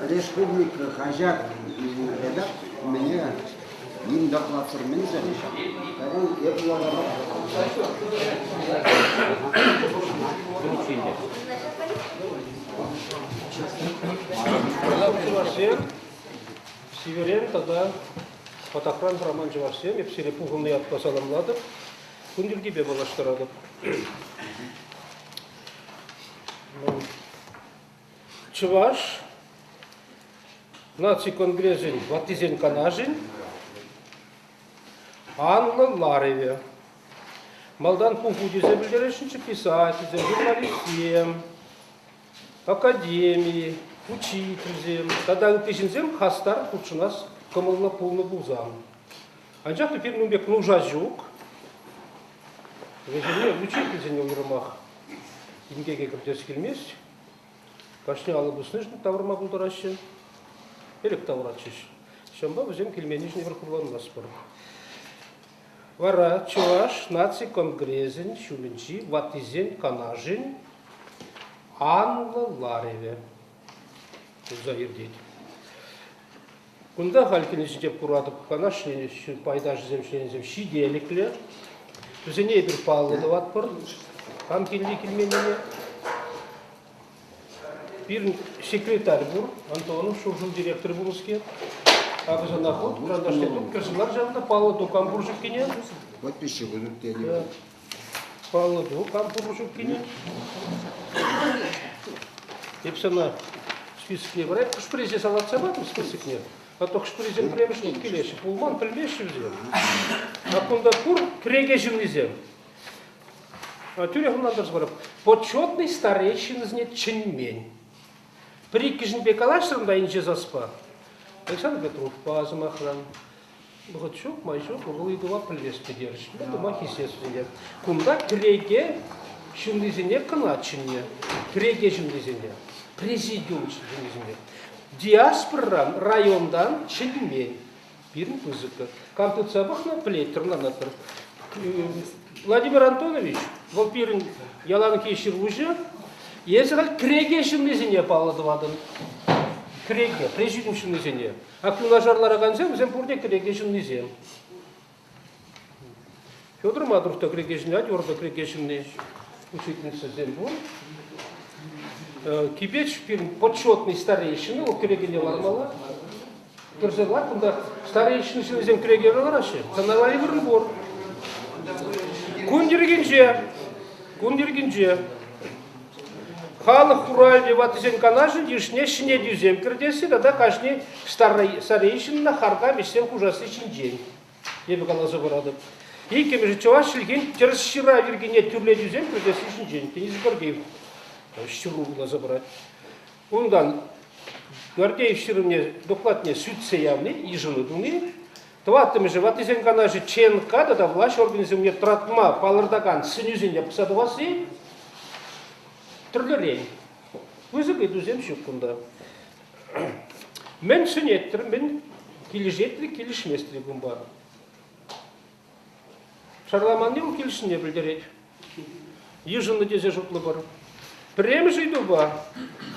Республика хаҫат редакцине ним докладсӑр-мӗнсӗр кайран эп Чӑвашсем сивӗрен тата патакран хӑраман чӑвашсем эп сире пухӑннӑ ятпа саламлатӑп, кун йӗркипе паллаштаратӑп. Чӑваш наци конгресӗн ваттисен канашӗн анлӑ ларӑвӗ. Малтан пуху тесе пӗлтересшӗнччӗ писательсем, журналистсем, академи, учительсем тата ытти ҫынсем хастар хутшӑнас кӑмӑллӑ пулнӑ пулсан. Анчах та пирӗн ун пек нуша ҫук. Вӗсене учительсене уйрӑмах инкеке кӗртес килмест. Кашни алӑ пуснишӗн тавӑрма пултараҫҫӗ. Элӗк тавӑратчӗҫ. Ҫавӑнпа вӗсем килменнишӗн эпир хурланмастпӑр. Вара Чӑваш наци конгресӗн ҫумӗнчи ваттисен канашӗн анлӑ ларӑвӗ пулса иртет. Кунта халь килнисенче куратӑп, канаш пайташӗсем, членсем ҫителӗклӗ. Вӗсене эпир паллӑ тӑватпӑр, кам килни килменнине. Пирӗн секретарь пур, Антонов, Шуршӑл директорӗ пулнӑскер. Акӑ сана хут, кӑранташне туп, кӗрсе лар ҫавӑнта, паллӑ ту кам пур ҫуккине. Подписчик будут тенӗ. Паллӑ ту кам пур ҫуккине. Эп сана списокне парать, хӑш-пӗрисем салатса патӑм списокне. А то хӑш-пӗрисем пӗрремӗш хут килеҫҫӗ. Пулман, пӗлмеҫҫӗ вӗсем. А кунта пур кӗреке ҫыннисем. Тӳрех ӑнлантарса парап. Почетный старейшинӑсене чӗнмен. Пӗр-иккӗшӗнпе калаҫрӑм та инҫе саспа. Александр Петровпа сӑмахран. Вӑхӑт ҫук, май ҫук, вӑл ыйтӑва пӗлес пӗтерӗҫ. Ну, тума хисес вӗсене. Кунта кӗреке ҫыннисене кӑна чӗннӗ. Кӗреке ҫыннисене, президиум ҫыннисене. Диаспорӑран, районтан чӗнмен. Пирӗн пысӑккӑ. Кам тытса пӑхнӑ, пӗлет, тӑрланатпӑр. Владимир Антонович, вӑл пирӗн яланхи ҫыруҫӑ. Эсӗ халь кӗреке ҫыннисене паллӑ тӑватӑн. Кӗреке, президиум ҫыннисене. Ак юнашар ларакансем, вӗсем пурте кӗреке ҫыннисем. Федор Мадуров та кӗреке ҫынни, Адёр та кӗреке ҫынни. Учительницӑсем пур. Кипеч пирӗн почетный старейшина, вӑл кӗрекене лармалла. Кӗрсе лар, кунта старейшина ҫыннисем кӗрекене лараҫҫӗ. Сана валли вырӑн пур. Кун йӗркинче, кун йӗркинче Халӑх хуралӗ ваттисен канашӗн йышне ҫӗнетӳсем кӗртесси тата кашни старейшинӑна харкам ӗҫсем хушасси ҫинчен эпӗ каласа паратӑп. Иккӗмӗшӗ чӑваш чӗлхин тӗрӗс ҫырав йӗркине тӳрлетӳсем кӗртесси ҫинчен Денис Гордеев ҫыру вуласа парать. Унтан Гордеев ҫырӑвне докладне сӳтсе явни, йышӑну туни, Тӑваттӑмӗшӗ ваттисен канашӗ ЧНК тата влаҫ органӗсемне тӑратма палӑртакан сӗнӳсене пӑхса тухасси тӗрлӗрен. Пысӑк ыйтусем ҫук кунта. Мӗн сӗнеттӗр, мӗн килӗшет-ли, килӗшмест-ли кунпа? Шарламанни вӑл килӗшнине пӗлтерет. Йышӑннӑ тесе шутлӑпӑр. Пӗрремӗш ыйтупа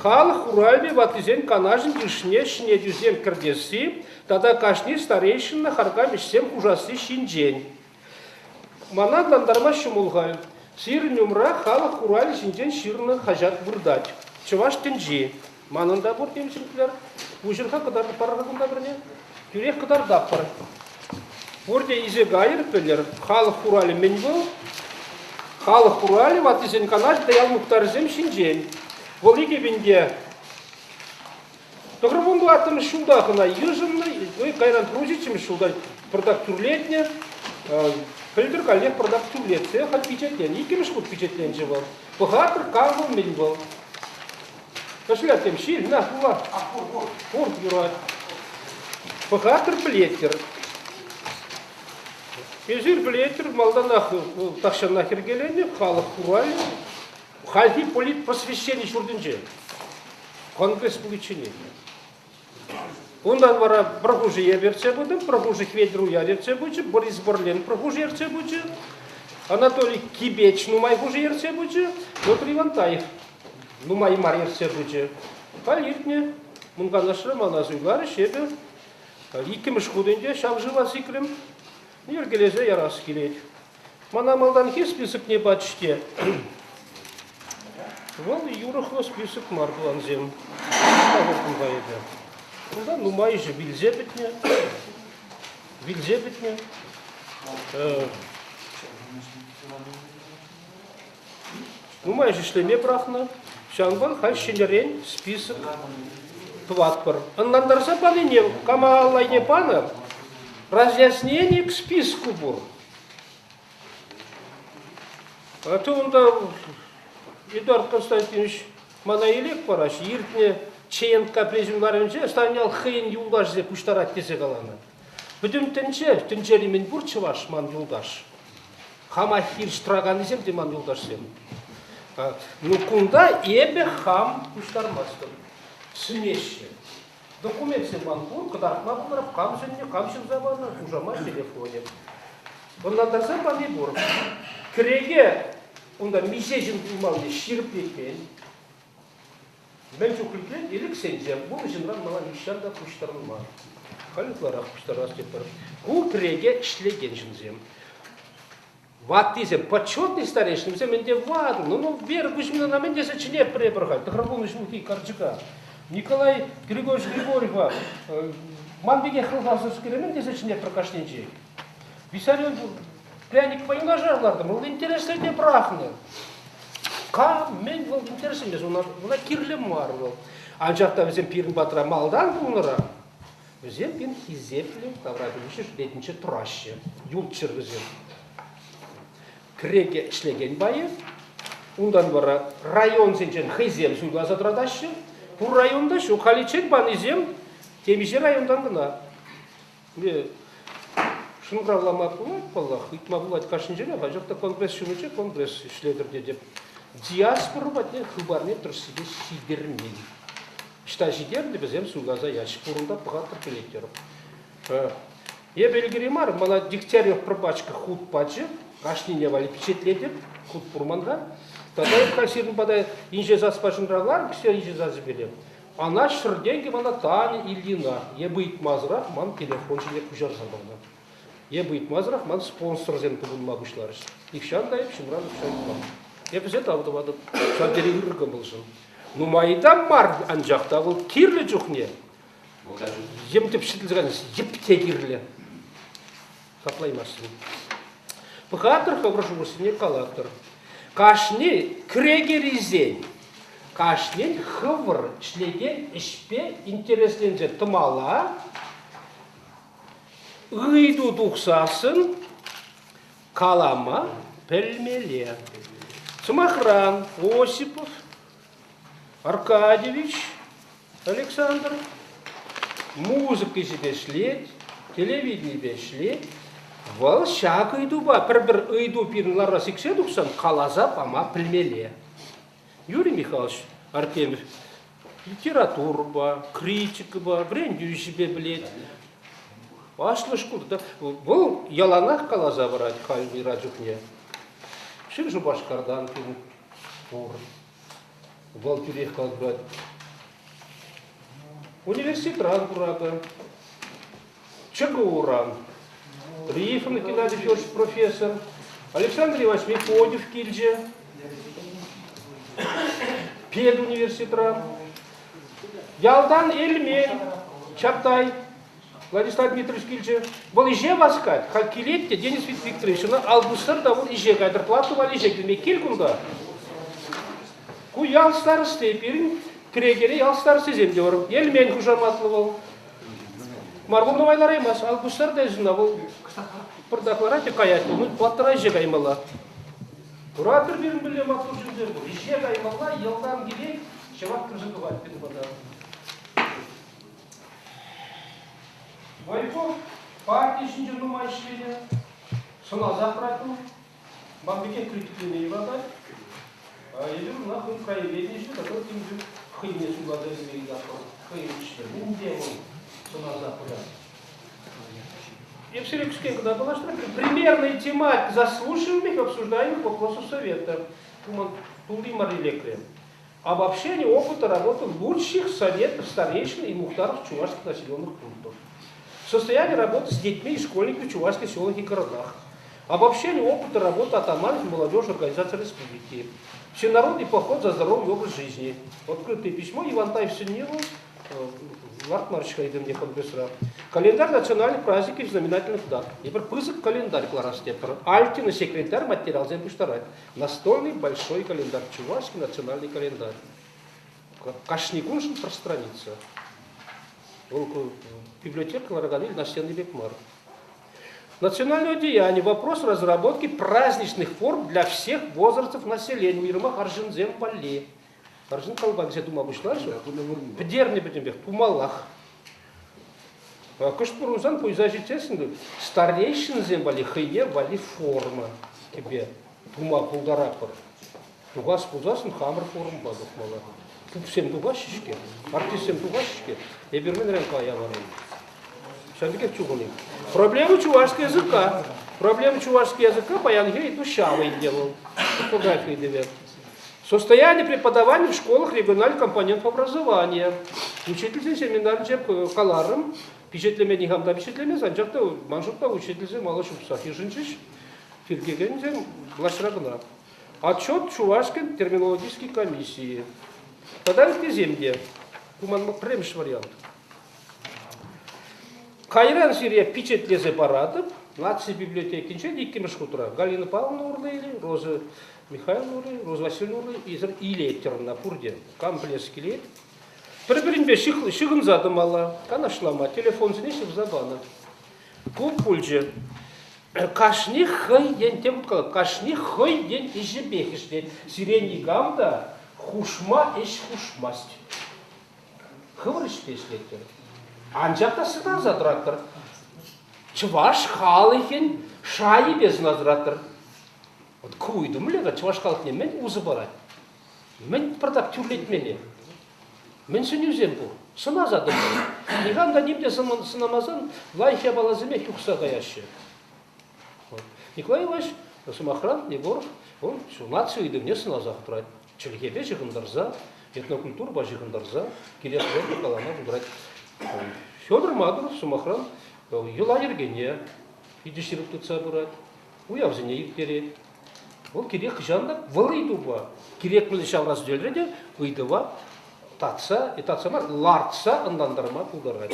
халӑх хуралӗпе ваттисен канашӗн йышне ҫӗнетӳсем кӗртесси тата кашни старейшина харкам ӗҫсем хушасси ҫинчен. Мана ӑнлантарма ҫӑмӑл-ха. Сирӗн умра халӑх хуралӗ ҫинчен ҫырнӑ хаҫат выртать. Чӑваш тӗнчи. Манӑн та пур темшӗнклер. Уҫӑр-ха кӑтартӑп кунта пӗрне. Тӳрех кӑтартатпӑр. Пурте илсе кайӑр, пӗлӗр. Халӑх хуралӗ мӗн вӑл? Халӑх хуралӗ ваттисен канашӗ тата ял мухтарӗсем ҫинчен. Вӑл 2000 94 ҫултах ӑна йышӑннӑ, кайран 17-мӗш ҫулта пӑртак тӳрлетнӗ. Пӗлтӗр каллех пӑртак тӳрлетсе халь пичетленнӗ. Иккӗмӗш хут пичетленчӗ вӑл. Пӑхатӑр, кам вӑл, мӗн вӑл. Кошеляксем ҫил, на, хула. Пур, юрать. Пӑхатӑр, пӗлетӗр. Эсир пӗлетӗр, малтанах тахҫанах йӗркеленӗ халӑх хуралӗ. Хальхи политпросвещени ҫуртӗнче конгресс пуличченех. Унтан вара пӗр хушӑ эп ертсе пытӑм, пӗр хушӑ Хветӗр Уяр ертсе пычӗ, Борис Борлен пӗр хушӑ ертсе пычӗ, Анатолий Кибеч нумай хушӑ ертсе пычӗ, Петр Ивантаев нумай мар ертсе пычӗ. Халь иртнӗ Мунканашра мана суйларӗҫ, эпӗ иккӗмӗш хут ӗнтӗ ҫав шыва сикрӗм. Йӗркелесе ярас килет. Мана малтанхи списокне пачӗҫ те. Вӑл юрӑхлӑ список мар плансем. Кунта эпӗ. Кунта нумайӑшӗ вилсе пӗтнӗ. Вилсе пӗтнӗ. Нумайӑшӗ ӗҫлеме пӑрахнӑ. Ҫавӑнпа халь ҫӗнӗрен список тӑватпӑр. Ӑнлантарса панине кама аллайне панӑ, разъяснение к списку пур. А то унта Эдуард Константинович мана илек параҫ, иртнӗ ЧНК президент ларӑвӗнче Станьял хӑйӗн юлташӗсене пуҫтарать тесе каланӑ. Пӗтӗм тӗнче, тӗнчери мӗн пур чӑваш ман юлташ. Хама хирӗҫ тӑраканнисем те ман юлташсем. Ну кунта эпӗ хам пуҫтармастӑп. Сӗнеҫҫӗ. Документсем ман пур, кӑтартма пултарап, кам сӗннӗ, кам ҫырса панӑ, хушамат телефонӗ. Ӑнлантарса пани пур. Кӗреке унта миҫе ҫын пулмалли ҫирӗплетмен. Мӗн чухлӗ килет, ирӗксенче вунӑ ҫынран мала нихҫан та пуҫтарӑнман. Халь ытларах пуҫтарас тетпӗр. Ку кӗреке ӗҫлекен ҫынсем. Ваттисем, почетный старейшинсем ӗнтӗ ватӑ. Ну, Вера Кузьмина мӗн тесе чӗнетпӗр эпир халь, тӑхӑрвунӑ ҫулхи карчӑка. Николай Григорьевич Григорьева ман пекех хӑлхасӑрскере мӗн тесе чӗнетпӗр кашнинче. Виссарион пряникпа юнашар лартӑм, вӑл интереслӗ те пӑрахнӑ. Кам, мӗн вӑл интереслӗ, ӑна кирлӗ мар вӑл. Анчах та вӗсем пирӗн патра малтан пулнӑран Вӗсем пин хисеплӗ таврапӗлӳҫӗ ретӗнче тӑраҫҫӗ, юлччӑр вӗсем. Кӗреке ӗҫлекен пайӗ, унтан вара районсенчен хӑйсем суйласа тӑратаҫҫӗ. Пур районта ҫук, халиччен панисем темиҫе районтан кӑна. Шӑнкӑравлама пулать, паллах, ыйтма пулать кашнинченех, анчах та конгресс ҫумӗнче конгресс ӗҫлетӗр тетӗп. Диаспора патне хыпарне тӗрӗссипе ҫитермен. Ӑҫта ҫитернӗ, вӗсем суйласа ячӗҫ. Пурӑнта пӑхатпӑр, пӗлетпӗр. Эпӗ ӗлкӗре мар, мана Дегтярев пӗр пачка хут пачӗ. Кашнине валли пичетлетӗп, хут пур манра. Тата эп халь сирӗн пата инҫе саспа шӑнкӑравларӑм, кӗсье инҫе сасӑпеле. Ана ҫӗртенкӗ мана Таня Ильина эпӗ ыйтмасӑрах ман телефон ҫине куҫарса панӑ. Эпӗ ыйтмасӑрах ман спонсорсем тупӑнма пуҫларӗҫ. Нихҫан та эп ҫумран укҫа ыйтман. Эпӗ сире тав тӑватӑп. Ҫав тери ырӑ кӑмӑлшӑн. Нумай та мар, анчах та вӑл кирлӗ чухне йӗм тӗпҫӗтӗлсе кайнӑ, йӗп те кирлӗ. Саплаймастӑн. Пӑхатӑр хӑвӑр шухӑшсене калатӑр. Кашни кӗрекерисен, кашнин хӑвӑр ӗҫлекен ӗҫпе интересленсе тӑмалла, ыйту тухсассӑн калама пӗлмелле. Сӑмахран, Осипов Аркадьевич Александр музыка ӗҫӗпе ӗҫлет, телевиденипе ӗҫлет. Вӑл ҫак ыйтупа пӗр-пӗр ыйту пирӗн ларра сиксе тухсан каласа пама пӗлмелле. Юрий Михайлович Артемьев литературӑпа, критикӑпа, вӗрентӳ ӗҫӗпе пӗлет. Аслӑ шкулта вӑл яланах каласа парать халь мира чухне. Ҫын Шупашкартан пирӗн пур. Вӑл тӳрех калать. Университетран пур ЧГУран. Трифон Геннадий Федорович профессор, Александр Иванович Мефодьев килчӗ. Педуниверситетран. Ялтан Эльмен, Чаптай, Владислав Дмитриевич килчӗ. Вӑл ӗҫе васкать. Халь килет те Денис Викторович ӑна ал пуссӑр та вӑл ӗҫе кайтӑр. Плату валли ӗҫе килме кил кунта. Ку ял старости пирӗн кӗрекере ял старостисем те пур. Эльмен хушаматлӑ вӑл. Мар вӑл нумай лараймасть. Ал пуссӑр та ӑна вӑл пӑртак ларать те каять. Ну, платӑра ӗҫе каймалла. Куратӑр пирӗн пӗрле маттур ҫынсем пур. Ӗҫе каймалла, ялтан килет, ҫӑвах кӗрсе тухать пирӗн пата. Войков парти ҫинче нумай ӗҫленӗ, сӑнаса тӑрать вӑл. Ман пекех критиклеме юратать. Эпир ӑна хӑй краеведенийӗ тата темиҫе хӑйне суйласа илме ыйтатпӑр. Хӑй ӗҫлӗ. Мӗнте вӑл сӑнаса пырать. Эп сире кӗскен кӑна калаҫтӑм. Примерная тематика заслушиваемых обсуждаемых вопросов совета. Тулли мар лекрӗ. Обобщение опыта работы лучших советов старейшин и мухтаров чувашских населенных пунктов. Состояние работы с детьми и школьниками в чувашских селах и городах. Обобщение опыта работы атаманов и молодежи организации республики. Всенародный поход за здоровый образ жизни. Открытое письмо Иван Таев Синилу, лартмарчка идемне конгрессра. Календарь национальных праздников и знаменательных дат. Эпир пысӑк календарь кӑларас тетпӗр. Альтина секретарь материалсем пуҫтарать. Настольный большой календарь, чувашский национальный календарь. Кашни куншӑн пӗр страница. Вӑл библиотека ларакан или настенный пек мар. Национальное одеяние. Вопрос разработки праздничных форм для всех возрастов населения. Уйрӑмах арҫынсем валли. Арҫын калпакӗсем тума пуҫлаҫҫӗ. Пӗтернӗ пӗтӗмпех, тумаллах. Кӑшт пурӑнсан пуйса ҫитсессӗн старейшинсем валли хӑйне валли форма кӗпе тума пултаратпӑр. Тухас пулсассӑн хамӑр форумпа тухмалла. Пупсем тухаҫҫӗ-ҫке, артистсем тухаҫҫӗ-ҫке. Эпир мӗнрен кая вара? Ҫав пекех чухӑн Проблема чувашского языка. Проблема чувашского языка паянхи ыйту ҫавӑ ӗнтӗ вӑл. Орфографи ыйтӑвӗ. Состояние преподавания в школах региональных компонентов образования. Учительсен семинарӗнче каларӑм, пичетлеме никам та пичетлемест, анчах та ман шутпа учительсем алӑ ҫупсах йышӑнчӗҫ. Тиркекенсем влаҫра кӑна. Отчет Чувашской терминологической комиссии. Тата ыттисем те. Ку ман пӗрремӗш вариант. Кайран сире пичетлесе паратӑп. Наци библиотекинче иккӗмӗш хутра Галина Павловна урлӑ или Роза Михайловна урлӑ, Роза Васильевна урлӑ эсир илеттӗр ӑна пурте. Кам пӗлес килет. Пӗр-пӗринпе ҫыхӑнса тӑмалла, канашлама, телефонсене ҫырса панӑ. Ку пулчӗ. Кашни хӑй ен, тем калап, кашни хӑй ен ӗҫӗпех ӗҫлет. Сире никам та хушма ӗҫ хушмасть. Хӑвӑр ӗҫпе ӗҫлеттӗр. Анчах та сӑнаса тӑраттӑр. Чӑваш халӑхӗн шайӗпе сӑнаса тӑраттӑр. Вот ку ыйту мӗнле-ха чӑваш халӑхне мӗн усӑ парать? Мӗн пӑртак тӳрлетмелле? Мӗн сӗнӳсем пур? Сӑнаса тӑмалла. Никам та ним те сӑнамасан лайӑх япаласемех юхса каяҫҫӗ. Вот. Николай Иванович, сӑмахран, Егоров, он наци ыйтӑвне сӑнасах тӑрать. Чӗлхепе ҫыхӑнтарса, этнокультурӑпа ҫыхӑнтарса килес калама пултарать. Федор Мадуров, сӑмахран, йӑла-йӗркене питӗ ҫирӗп тытса пырать, уявсене ирттерет. Вӑл кирек хӑҫан та вӑл ыйтупа, кирек мӗнле ҫавра сӗтелре те ыйтӑва татса, татса мар, лартса ӑнлантарма пултарать.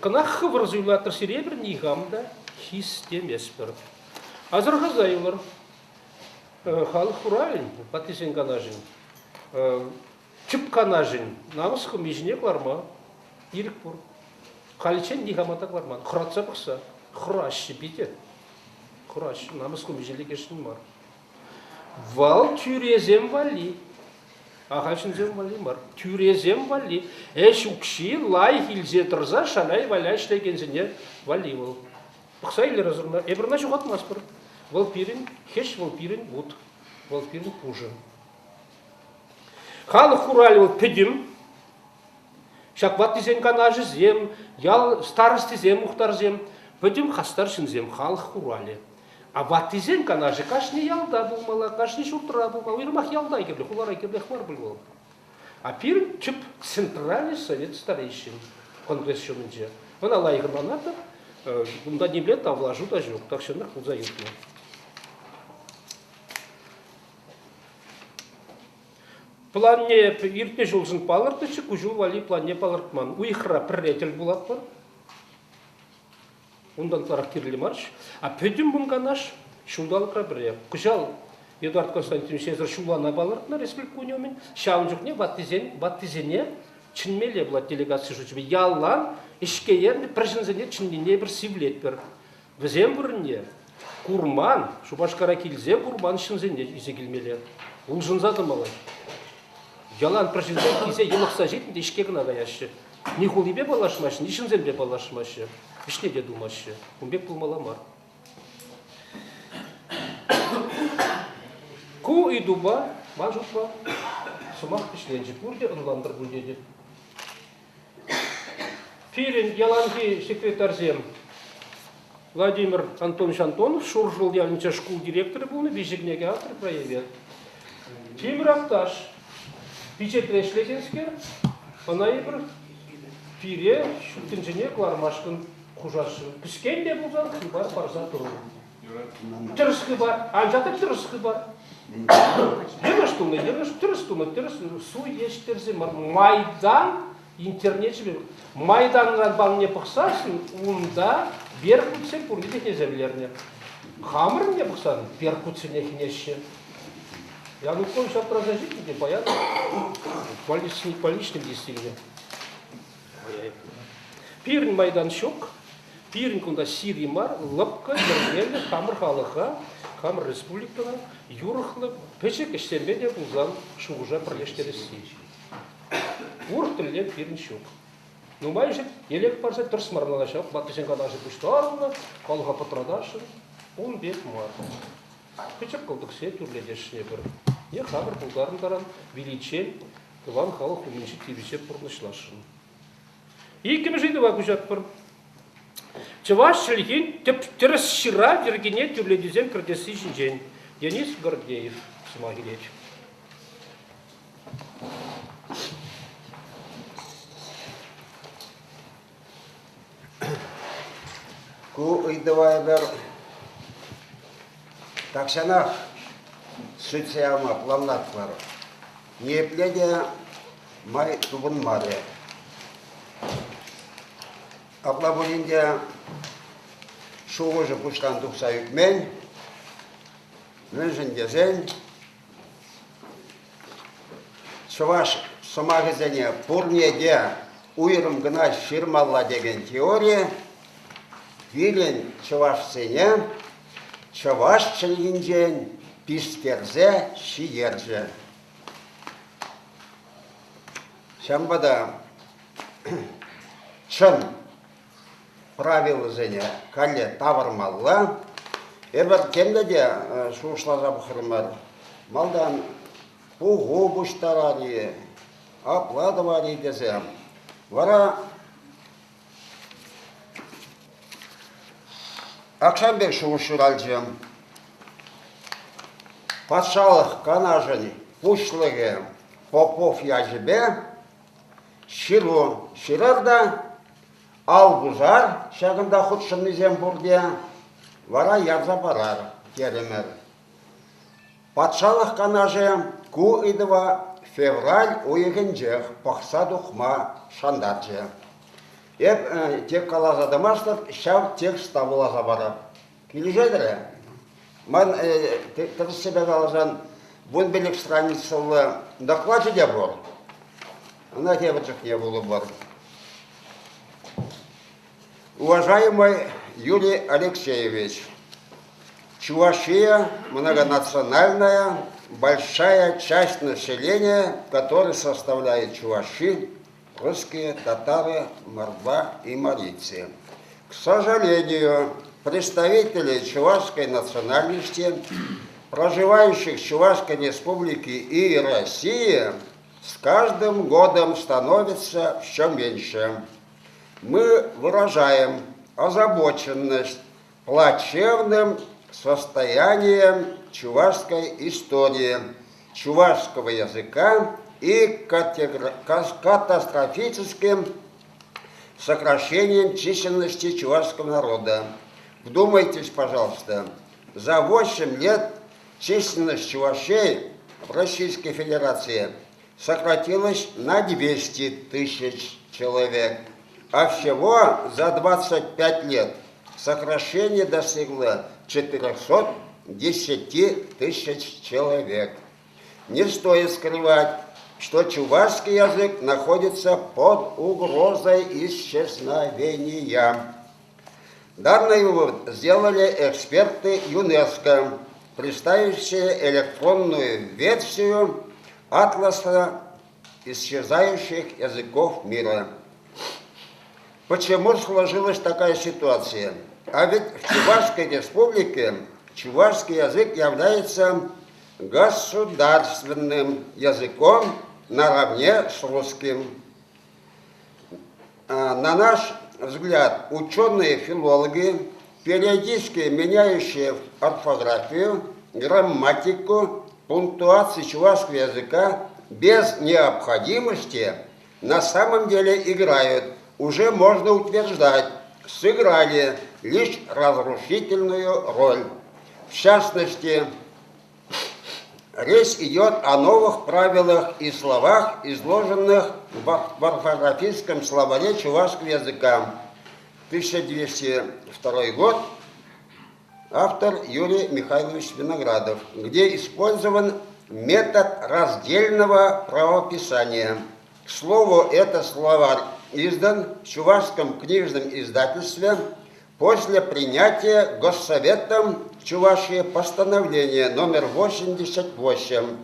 Кӑна хӑвӑр суйлатӑр сире пӗр никам та хистеместпӗр. Асӑрхаса юлӑр. Халӑх хуралӗн, ваттисен канашӗн, тӗп канашӗн намӑс хӑми ҫине кӑларма ирӗк пур. Халиччен никама та кӑларман. Хӑратса пӑхса. Хӑраҫҫӗ питӗ. Хӑраҫҫӗ. Намӑс хӑми ҫине лекесшӗн мар. Вӑл тӳресем валли. Ахаль ҫынсем валли мар. Тӳресем валли. Ӗҫ укҫи лайӑх илсе тӑрса шаляй-валяй ӗҫлекенсене валли вӑл. Пӑхса илер ӑсӑрна. Эпир ӑна ҫухатмастпӑр. Вӑл пирӗн хӗҫ, вӑл пирӗн вут, вӑл пирӗн пушӑ. Халӑх хуралӗ вӑл пӗтӗм. Ҫак ваттисен канашӗсем, ял старостисем, мухтарсем, пӗтӗм хастар ҫынсем, халӑх хуралӗ. А ваттисен канашӗ кашни ялта пулмалла, кашни ҫуртра пулмалла. Уйрӑмах ялта кирлӗ, хулара кирлех мар пуль вӑл. А пирӗн тӗп центральный совет старейшин конгресс ҫумӗнче. Ӑна лайӑх ӑнланатӑп. Унта нимле тавлашу та ҫук, тахҫанах пулса иртнӗ. Планне иртнӗ ҫулшӑн палӑртнӑччӗ, ку ҫул валли планне палӑртман. Уйӑхра пӗрре тӗл пулатпӑр. Унтан ытларах кирлӗ мар. А пӗтӗм мӑн канаш ҫулталӑкра пӗрре. Кӑҫал Эдуард Константинович эсӗр ҫуллана палӑртнӑ республика кунӗ умӗн. Ҫавӑн чухне ваттисен, ваттисене чӗнмелле пулать делегаци шучӗпе. Ялан ӗҫке ернӗ пӗр ҫынсене чӗннине эпир сивлетпӗр. Вӗсем вырӑнне курман, Шупашкара килсе курман ҫынсене илсе килмелле. Улшӑнса тӑмалла. Ялан пӗр ҫынсем килсе йӑлӑхса ҫитнӗ те ӗҫке кӑна каяҫҫӗ. Ни хулипе паллашмаҫҫӗ, ни ҫынсемпе паллашмаҫҫӗ. Ӗҫне те тумаҫҫӗ. Ун пек пулмалла мар. Ку ыйту. ыйтупа, ман шутпа, сӑмах вӗҫленчӗ. Пурте ӑнлантӑр пуль тетӗп. Пирӗн яланхи секретарьсем Владимир Антонович Антонов Шуршӑл ялӗнче шкул директорӗ пулнӑ, виҫӗ кӗнеке авторӗ краевед. Тимӗр Акташ пичетре ӗҫлекенскер, ӑна эпир пире ҫут тӗнчене кӑлармашкӑн хушасшӑн. Кӗскен те пулсан хыпар парса тӑрӑр. Тӗрӗс хыпар, анчах та тӗрӗс хыпар. Йӑнӑш тунӑ, йӑнӑш, тӗрӗс тунӑ, тӗрӗс суй еҫтерсе мар. Майдан интернетчӗ Майданран панине пӑхсассӑн унта беркутсем пурне те хӗнесе вӗлернӗ. Хамӑрӑнне пӑхсан беркутсене хӗнеҫҫӗ. Янукович аптраса ҫитнӗ те паян больничный, больничный лист илнӗ. Пирӗн Майдан ҫук. Пирӗн кунта Сири мар, лӑпкӑ, йӗркеллӗ хамӑр халӑха, хамӑр республикӑна юрӑхлӑ пӗчӗк ӗҫсемпе те пулсан шухӑша пӗрлештересси. Урӑх тӗллев пирӗн ҫук. Нумайӑшӗ элек парса тӗрӗс мар ӑнланаҫҫӗ. Ваттисен канашӗ пуҫтарӑннӑ, халӑха пӑтратасшӑн. Ун пек мар. Пӗчӗк кӑлтӑксем тӳрлетесшӗн эпир. Е хамӑр пултарнӑ таран виличчен тӑван халӑх умӗнчи тивӗҫе пурнӑҫласшӑн. Иккӗмӗш ыйтӑва куҫатпӑр. Чӑваш чӗлхин тӗп тӗрӗс ҫырав йӗркине тӳрлетӳсем кӗртесси ҫинчен Денис Гордеев сӑмах илет. Ку ыйтӑва эпир тахҫанах сӳтсе явма планлатпӑр. Ниепле те май тупӑнмарӗ. Апла пулин те шухӑшӗ пуҫран тухса ӳкмен. Мӗншӗн тесен чӑваш сӑмахӗсене пурне те уйрӑм кӑна ҫырмалла текен теори пирӗн чӑвашсене чӑваш чӗлхинчен пистерсе ҫитерчӗ. Ҫавӑнпа та чӑн правилӑсене калле тавӑрмалла. Эпир темле те шухӑшласа пӑхрӑмӑр. Малтан пуху пуҫтарар-и, апла тӑвар-и тесе. Вара Акҫан пек шухӑш ҫуралчӗ. Патшалӑх Канашӗн пуҫлӑхӗ Попов ячӗпе ҫыру ҫырар та ал пусар, ҫакӑнта хутшӑннисем пурте, вара ярса парар, терӗмӗр. Патшалӑх Канашӗ ку ыйтӑва февраль уйӑхӗнчех пӑхса тухма шантарчӗ. Эп тек каласа тӑмастӑп, ҫав текста вуласа парап. Килӗшетӗр-и? Ман тӗрӗссипе каласан, 15 страницӑллӑ доклачӗ те пур. Ӑна тепӗр чухне вулӑпӑр. Уважаемый Юрий Алексеевич, Чувашия многонациональная, большая часть населения, которая составляет чуваши, русские, татары, мордва и марийцы. К сожалению, представители чувашской национальности, проживающих в Чувашской республике и России, с каждым годом становится все меньше. Мы выражаем озабоченность плачевным состоянием чувашской истории, чувашского языка и катастрофическим сокращением численности чувашского народа. Вдумайтесь, пожалуйста, за 8 лет численность чувашей в Российской Федерации сократилась на 200 тысяч человек, а всего за 25 лет сокращение достигло 410 тысяч человек. Не стоит скрывать, что чувашский язык находится под угрозой исчезновения. Данный вывод сделали эксперты ЮНЕСКО, представившие электронную версию атласа исчезающих языков мира. Почему сложилась такая ситуация? А ведь в Чувашской республике чувашский язык является государственным языком наравне с русским. На наш взгляд, ученые-филологи, периодически меняющие орфографию, грамматику, пунктуацию чувашского языка без необходимости на самом деле играют, уже можно утверждать, сыграли лишь разрушительную роль. В частности, речь идет о новых правилах и словах, изложенных в орфографическом словаре чувашского языка. 1202 год, автор Юрий Михайлович Виноградов, где использован метод раздельного правописания. К слову, этот словарь издан в Чувашском книжном издательстве после принятия Госсоветом Чувашии постановления номер 88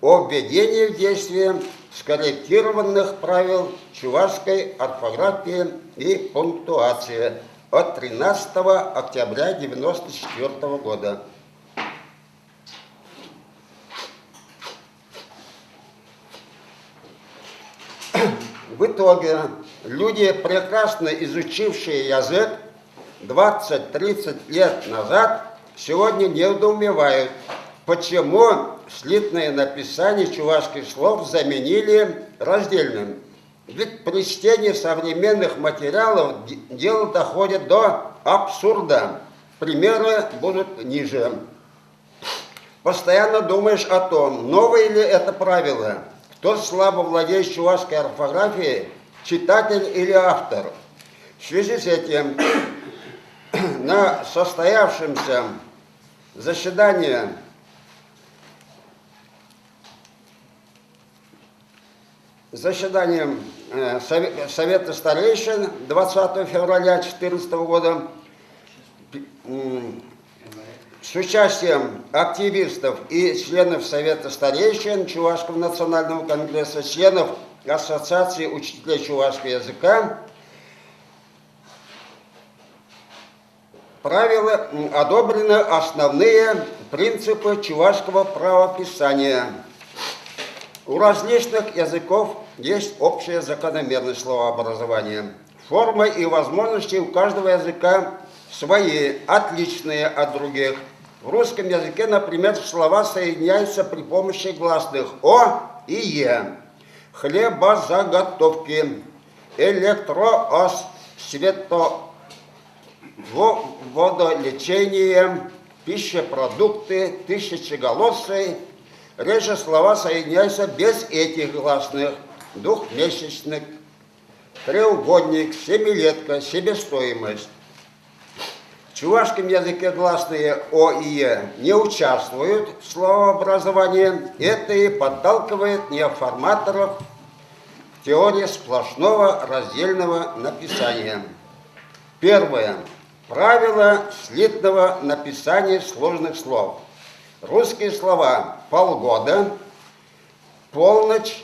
о введении в действие скорректированных правил чувашской орфографии и пунктуации от 13 октября 1994 года. В итоге люди, прекрасно изучившие язык 20-30 лет назад, сегодня недоумевают, почему слитное написание чувашских слов заменили раздельным. Ведь при чтении современных материалов дело доходит до абсурда. Примеры будут ниже. Постоянно думаешь о том, новое ли это правило, кто слабо владеет чувашской орфографией, читатель или автор. В связи с этим на состоявшемся заседании заседанием Совета старейшин 20 февраля 2014 года с участием активистов и членов Совета старейшин Чувашского национального конгресса, членов Ассоциации учителей чувашского языка, правила одобрены основные принципы чувашского правописания. У различных языков есть общая закономерность словообразования. Формы и возможности у каждого языка свои, отличные от других. В русском языке, например, слова соединяются при помощи гласных «о» и «е». Хлебозаготовки, электроос, свето, водолечение, пищепродукты, тысячеголосые. Реже слова соединяются без этих гласных. Двухмесячник, треугольник, семилетка, себестоимость. В чувашском языке гласные О и Е не участвуют в словообразовании. Это и подталкивает неоформаторов к теории сплошного раздельного написания. Первое. Правило слитного написания сложных слов. Русские слова «полгода», «полночь»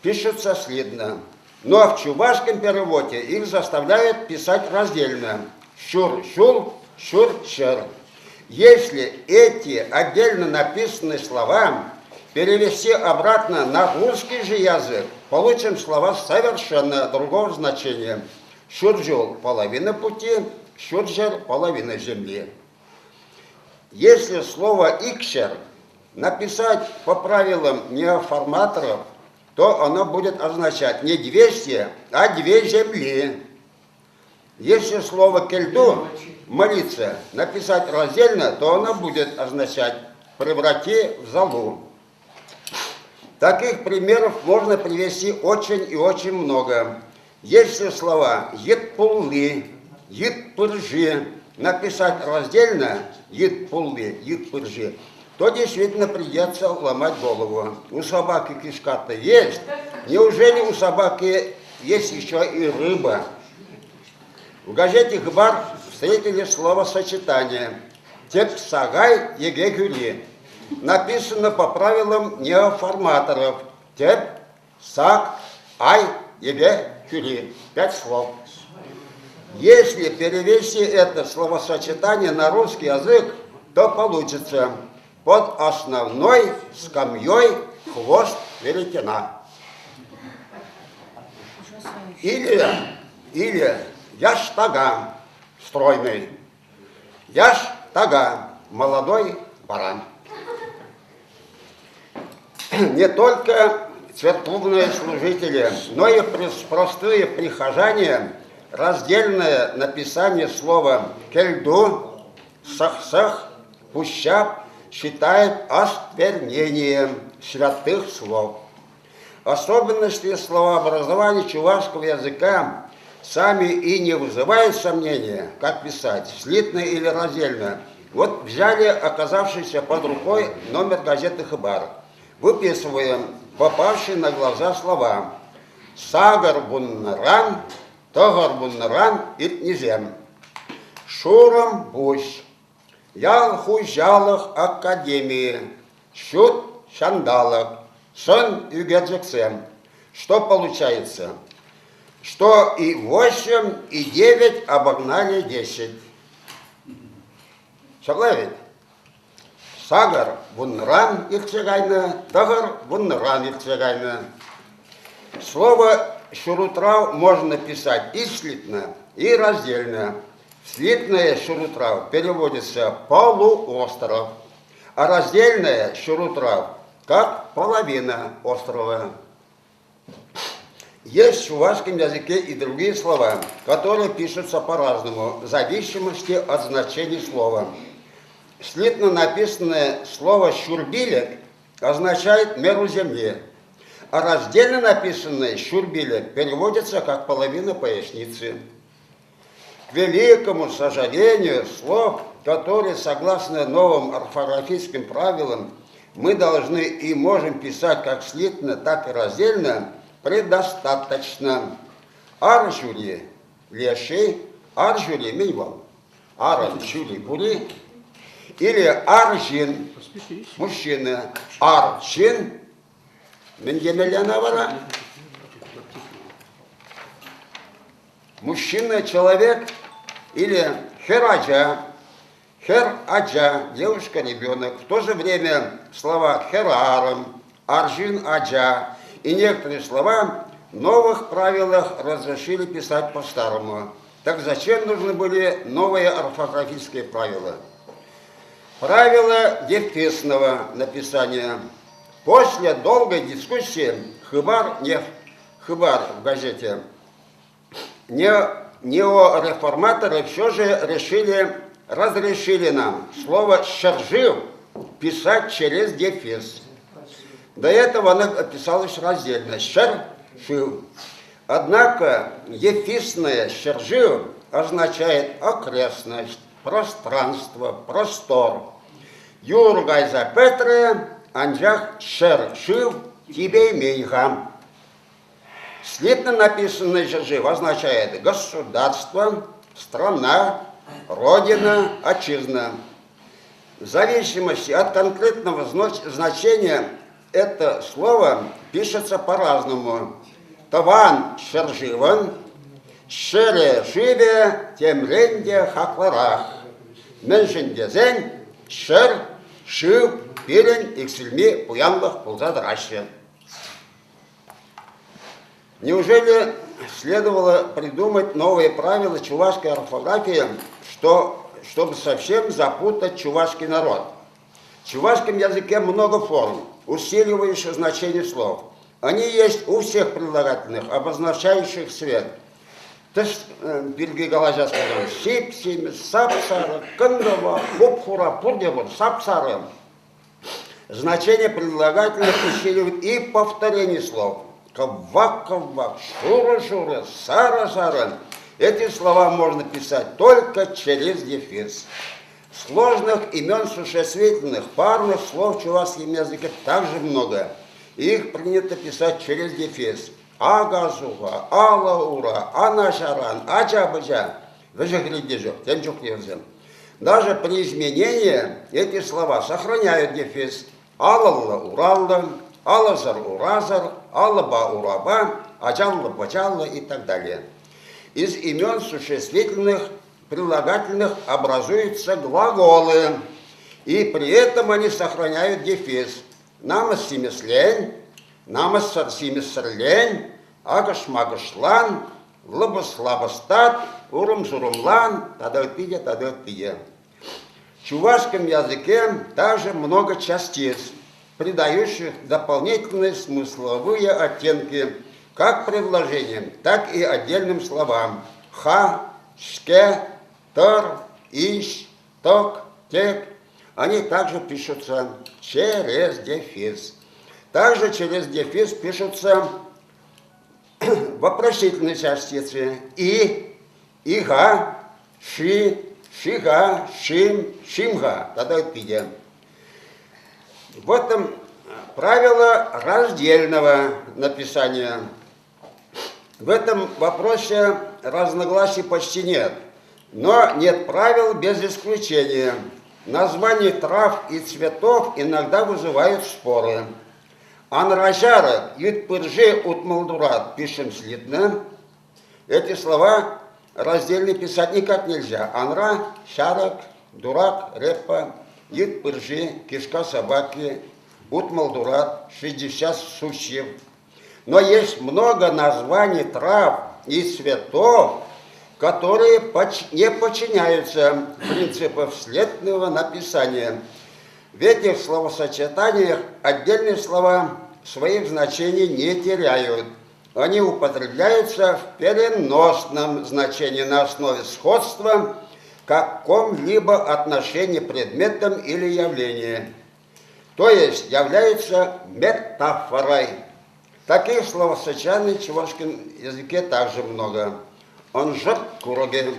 пишутся слитно. Но в чувашском переводе их заставляют писать раздельно. Щур-щур, щур-чер. Если эти отдельно написанные слова перевести обратно на русский же язык, получим слова совершенно другого значения. Щуржул – половина пути, щуржер – половина земли. Если слово «икшер» написать по правилам неоформаторов, то оно будет означать не 200, а две земли. Если слово «кельду» молиться написать раздельно, то оно будет означать «преврати в золу». Таких примеров можно привести очень и очень много. Если слова «етпулы», «етпыржи» написать раздельно «етпулы», «етпыржи», то действительно придется ломать голову. У собаки кишка-то есть. Неужели у собаки есть еще и рыба? В газете «Хабар» встретили словосочетание «Тепсагай егегюри». Написано по правилам неоформаторов. Теп, сак, ай, еге, кюри. 5 слов. Если перевести это словосочетание на русский язык, то получится. Под основной скамьей хвост веретена. Или, или яштага стройный, яштага молодой баран. Не только церковные служители, но и простые прихожане раздельное написание слова «кельду», «сах-сах», «пущап» считают осквернением святых слов. Особенности словообразования чувашского языка сами и не вызывают сомнения, как писать, слитно или раздельно. Вот взяли оказавшийся под рукой номер газеты «Хыбар». Выписываем попавшие на глаза слова. Сагар буннаран, тӑхӑр вуннӑран иртнисем. Шурӑм пуҫ, ял хуҫалӑх академийӗ, ҫут ҫанталӑк, сӑн ӳкерчӗксем. Что получается? Что и восемь, и девять обогнали десять. Ҫапла ведь? Сакӑр вуннӑран иртсе кайнӑ, тӑхӑр вуннӑран иртсе кайнӑ. Слово «ҫурутрав» можно писать и слитно, и раздельно. Слитное «ҫурутрав» переводится «полуостров», а раздельное «ҫурутрав» как половина острова. Есть в чувашском языке и другие слова, которые пишутся по-разному, в зависимости от значения слова. Слитно написанное слово «щурбилек» означает меру земли, а раздельно написанное «щурбилек» переводится как половина поясницы. К великому сожалению, слов, которые, согласно новым орфографическим правилам, мы должны и можем писать как слитно, так и раздельно, предостаточно. Арҫури леший, арҫури мӗн вӑл? Арӑн ҫури пури или арҫын, мужчина, арҫын, мӗн темелле ӑна вара? Мужчина, человек или хӗр ача, хӗр ача, девушка, ребенок. В то же время слова хӗрарӑм, арҫын ача и некоторые слова в новых правилах разрешили писать по-старому. Так зачем нужны были новые орфографические правила? Правила дефисного написания. После долгой дискуссии Хыбар, не Хыбар в газете, не, неореформаторы все же решили, разрешили нам слово «ҫӗршыв» писать через дефис. До этого она писалась раздельно «ҫӗршыв». Однако дефисное «ҫӗршыв» означает окрестность, пространство, простор. Юр кайса пӗтрӗ, анчах ҫӗршыв типеймен-ха. Слитно написанное ҫӗршыв означает государство, страна, родина, отчизна. В зависимости от конкретного значения это слово пишется по-разному. Тӑван ҫӗршывӑн ҫӗрӗ-шывӗ темрен те хаклӑрах. Мӗншӗн тесен ҫӗр, шыв пирӗн иксӗлми пуянлӑх пулса тӑраҫҫӗ. Неужели следовало придумать новые правила чувашской орфографии, что, чтобы совсем запутать чувашский народ? В чувашском языке много форм, усиливающих значение слов. Они есть у всех прилагательных, обозначающих цвет. Тӗс пирки калаҫас пулсан, сип-симӗс, сап-сарӑ, кӑн-кӑвак, хуп-хура, пурте пур, сап-сарӑ. Значение прилагательных усиливает и повторение слов. Кӑвак-кӑвак, шурӑ-шурӑ, сарӑ-сарӑ. Эти слова можно писать только через дефис. Сложных имен существительных, парных слов в чувашском языке также много. Их принято писать через дефис. Ака-суха, алӑ-ура, ана-ҫаран, ача-пӑча. Вӗҫӗ-хӗрринче ҫук, тем чухне вӗсем. Даже при изменении эти слова сохраняют дефис. Алӑллӑ-ураллӑ, алӑсӑр-урасӑр, алӑпа-урапа, ачаллӑ-пӑчаллӑ и так далее. Из имен существительных прилагательных образуются глаголы. И при этом они сохраняют дефис. Намӑс симӗслен, намӑссӑр симӗссӗрлен, акӑш-макӑшлан, лӑпӑс-лапӑстат, урӑм-сурӑмлан тата ытти те, тата ытти те. В чувашском языке также много частиц, придающих дополнительные смысловые оттенки как предложениям, так и отдельным словам. Ха, шке, тӑр, иҫ, тӑк, тек. Они также пишутся через дефис. Также через дефис пишутся вопросительные частицы и, иха, ши, шиха, шим, шимха тата ытти те. В этом правило раздельного написания. В этом вопросе разногласий почти нет. Но нет правил без исключения. Названия трав и цветов иногда вызывают споры. Анраҫарӑк, йыт пырши утмӑлтурат пишем слитно. Эти слова раздельно писать никак нельзя. Анра, ҫарӑк, дурак, репа, йыт пырши, кишка собаки, утмӑлтурат, 60 сущев. Но есть много названий трав и цветов, которые не подчиняются принципам слитного написания. В этих словосочетаниях отдельные слова своих значений не теряют. Они употребляются в переносном значении на основе сходства каком-либо отношении предметом или явлением, то есть являются метафорой. Таких словосочетаний в чувашском языке также много. Ӑншӑрт курӑкӗ,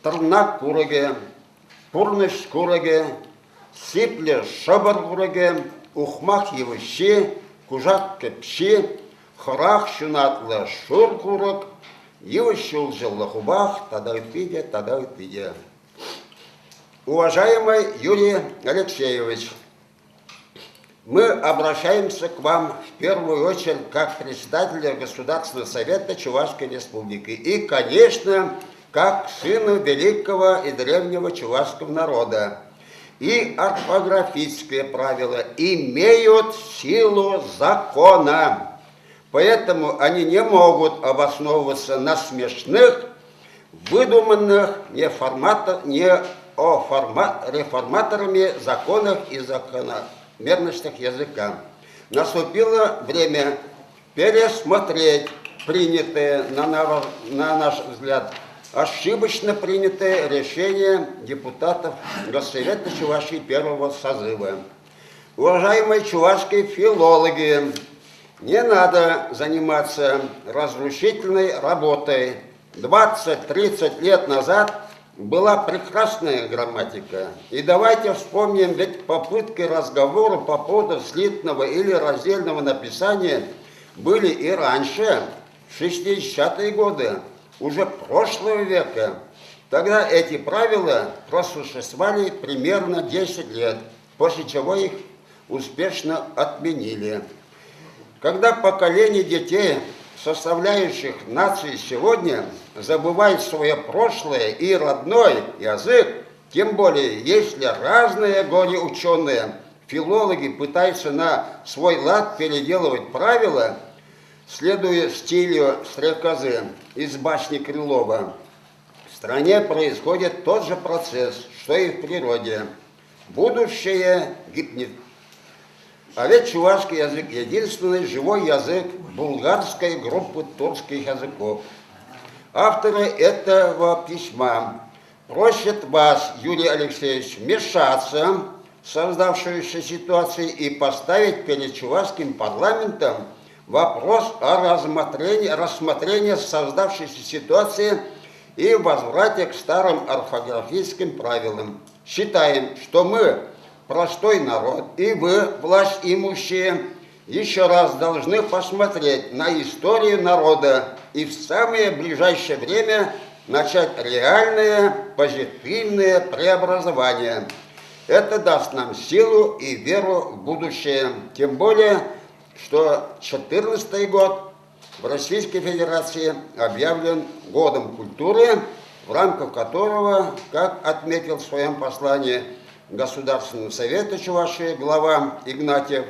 тӑрна курӑкӗ, пурнӑҫ курӑкӗ, сиплӗ шӑпӑр курӑкӗ, ухмах йывӑҫҫи, кушак кӗпҫи, хӑрах ҫунатлӑ шур курӑк, йывӑҫ ҫулҫӑллӑ хупах тата ытти те, тата ытти те. Уважаемый Юрий Алексеевич, мы обращаемся к вам в первую очередь как председателю Государственного совета Чувашской Республики и, конечно, как сыну великого и древнего чувашского народа. И орфографические правила имеют силу закона. Поэтому они не могут обосновываться на смешных, выдуманных не реформаторами законах и закономерностях языка. Наступило время пересмотреть принятые, на наш взгляд, ошибочно принятое решение депутатов Госсовета Чувашии первого созыва. Уважаемые чувашские филологи, не надо заниматься разрушительной работой. 20-30 лет назад была прекрасная грамматика. И давайте вспомним, ведь попытки разговора по поводу слитного или раздельного написания были и раньше, в 60-е годы, уже прошлого века. Тогда эти правила просуществовали примерно 10 лет, после чего их успешно отменили. Когда поколение детей, составляющих нации сегодня, забывает свое прошлое и родной язык, тем более, если разные горе-ученые, филологи пытаются на свой лад переделывать правила, следуя стилю стрекозы из башни Крылова, в стране происходит тот же процесс, что и в природе. Будущее гибнет. А ведь чувашский язык – единственный живой язык булгарской группы тюркских языков. Авторы этого письма просят вас, Юрий Алексеевич, вмешаться в создавшуюся ситуацию и поставить перед чувашским парламентом вопрос о рассмотрении создавшейся ситуации и возврате к старым орфографическим правилам. Считаем, что мы, простой народ, и вы, власть имущие, еще раз должны посмотреть на историю народа и в самое ближайшее время начать реальное позитивное преобразование. Это даст нам силу и веру в будущее. Тем более, что 2014 год в Российской Федерации объявлен годом культуры, в рамках которого, как отметил в своем послании Государственного совета Чувашии глава Игнатьев,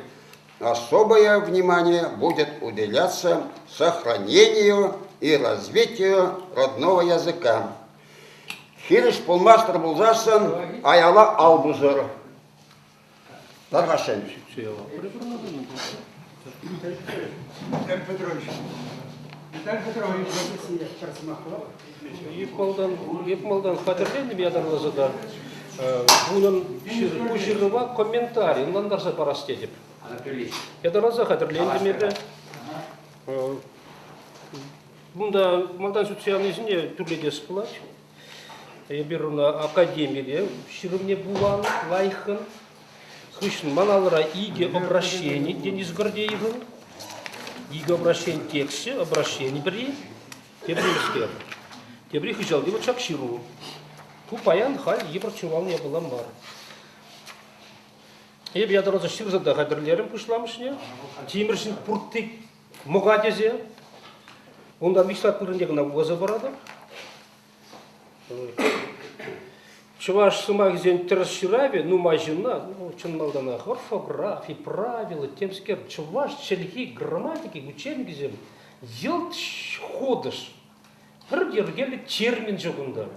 особое внимание будет уделяться сохранению и развитию родного языка. Хирӗҫ пулмастӑр пулсассӑн аяла ал пусӑр. Тархасшӑн. Виталий Петрович. Виталий Петрович. Эп малтан, эп малтан хатӗрленнӗ ятарласа та унӑн ку ҫырӑва комментари ӑнлантарса парас тетӗп. Ятарласа хатӗрлентӗм эпӗ. Кунта малтан сӳтсе явнисене тӳрлетес пулать. Эпир ӑна академире ҫырӑвне вуланӑ лайӑххӑн. Хыҫҫӑн ман алӑра икӗ обращени Денис Гордеевӑн. Икӗ обращени тексчӗ, обращени пӗри, тепри мӗскер. Тепри хыҫалти вот ҫак ҫыру. Ку паян халь йывӑр ҫуралнӑ япала мар. Эп ятарласа ҫырса та хатӗрлерӗм пуҫламӑшне. Тимӗрҫӗн пуртти мӑка тесе. Унтан виҫ вырӑнне кӑна вуласа паратӑп. Чӑваш сӑмахӗсен тӗрӗс ҫыравӗ нумай ҫынна, ну, чӑн малтанах орфографи, правила, темскер, чӑваш чӗлхи грамматики учебникӗсем йӑлт хутӑш. Пӗр йӗркеллӗ термин ҫук унта.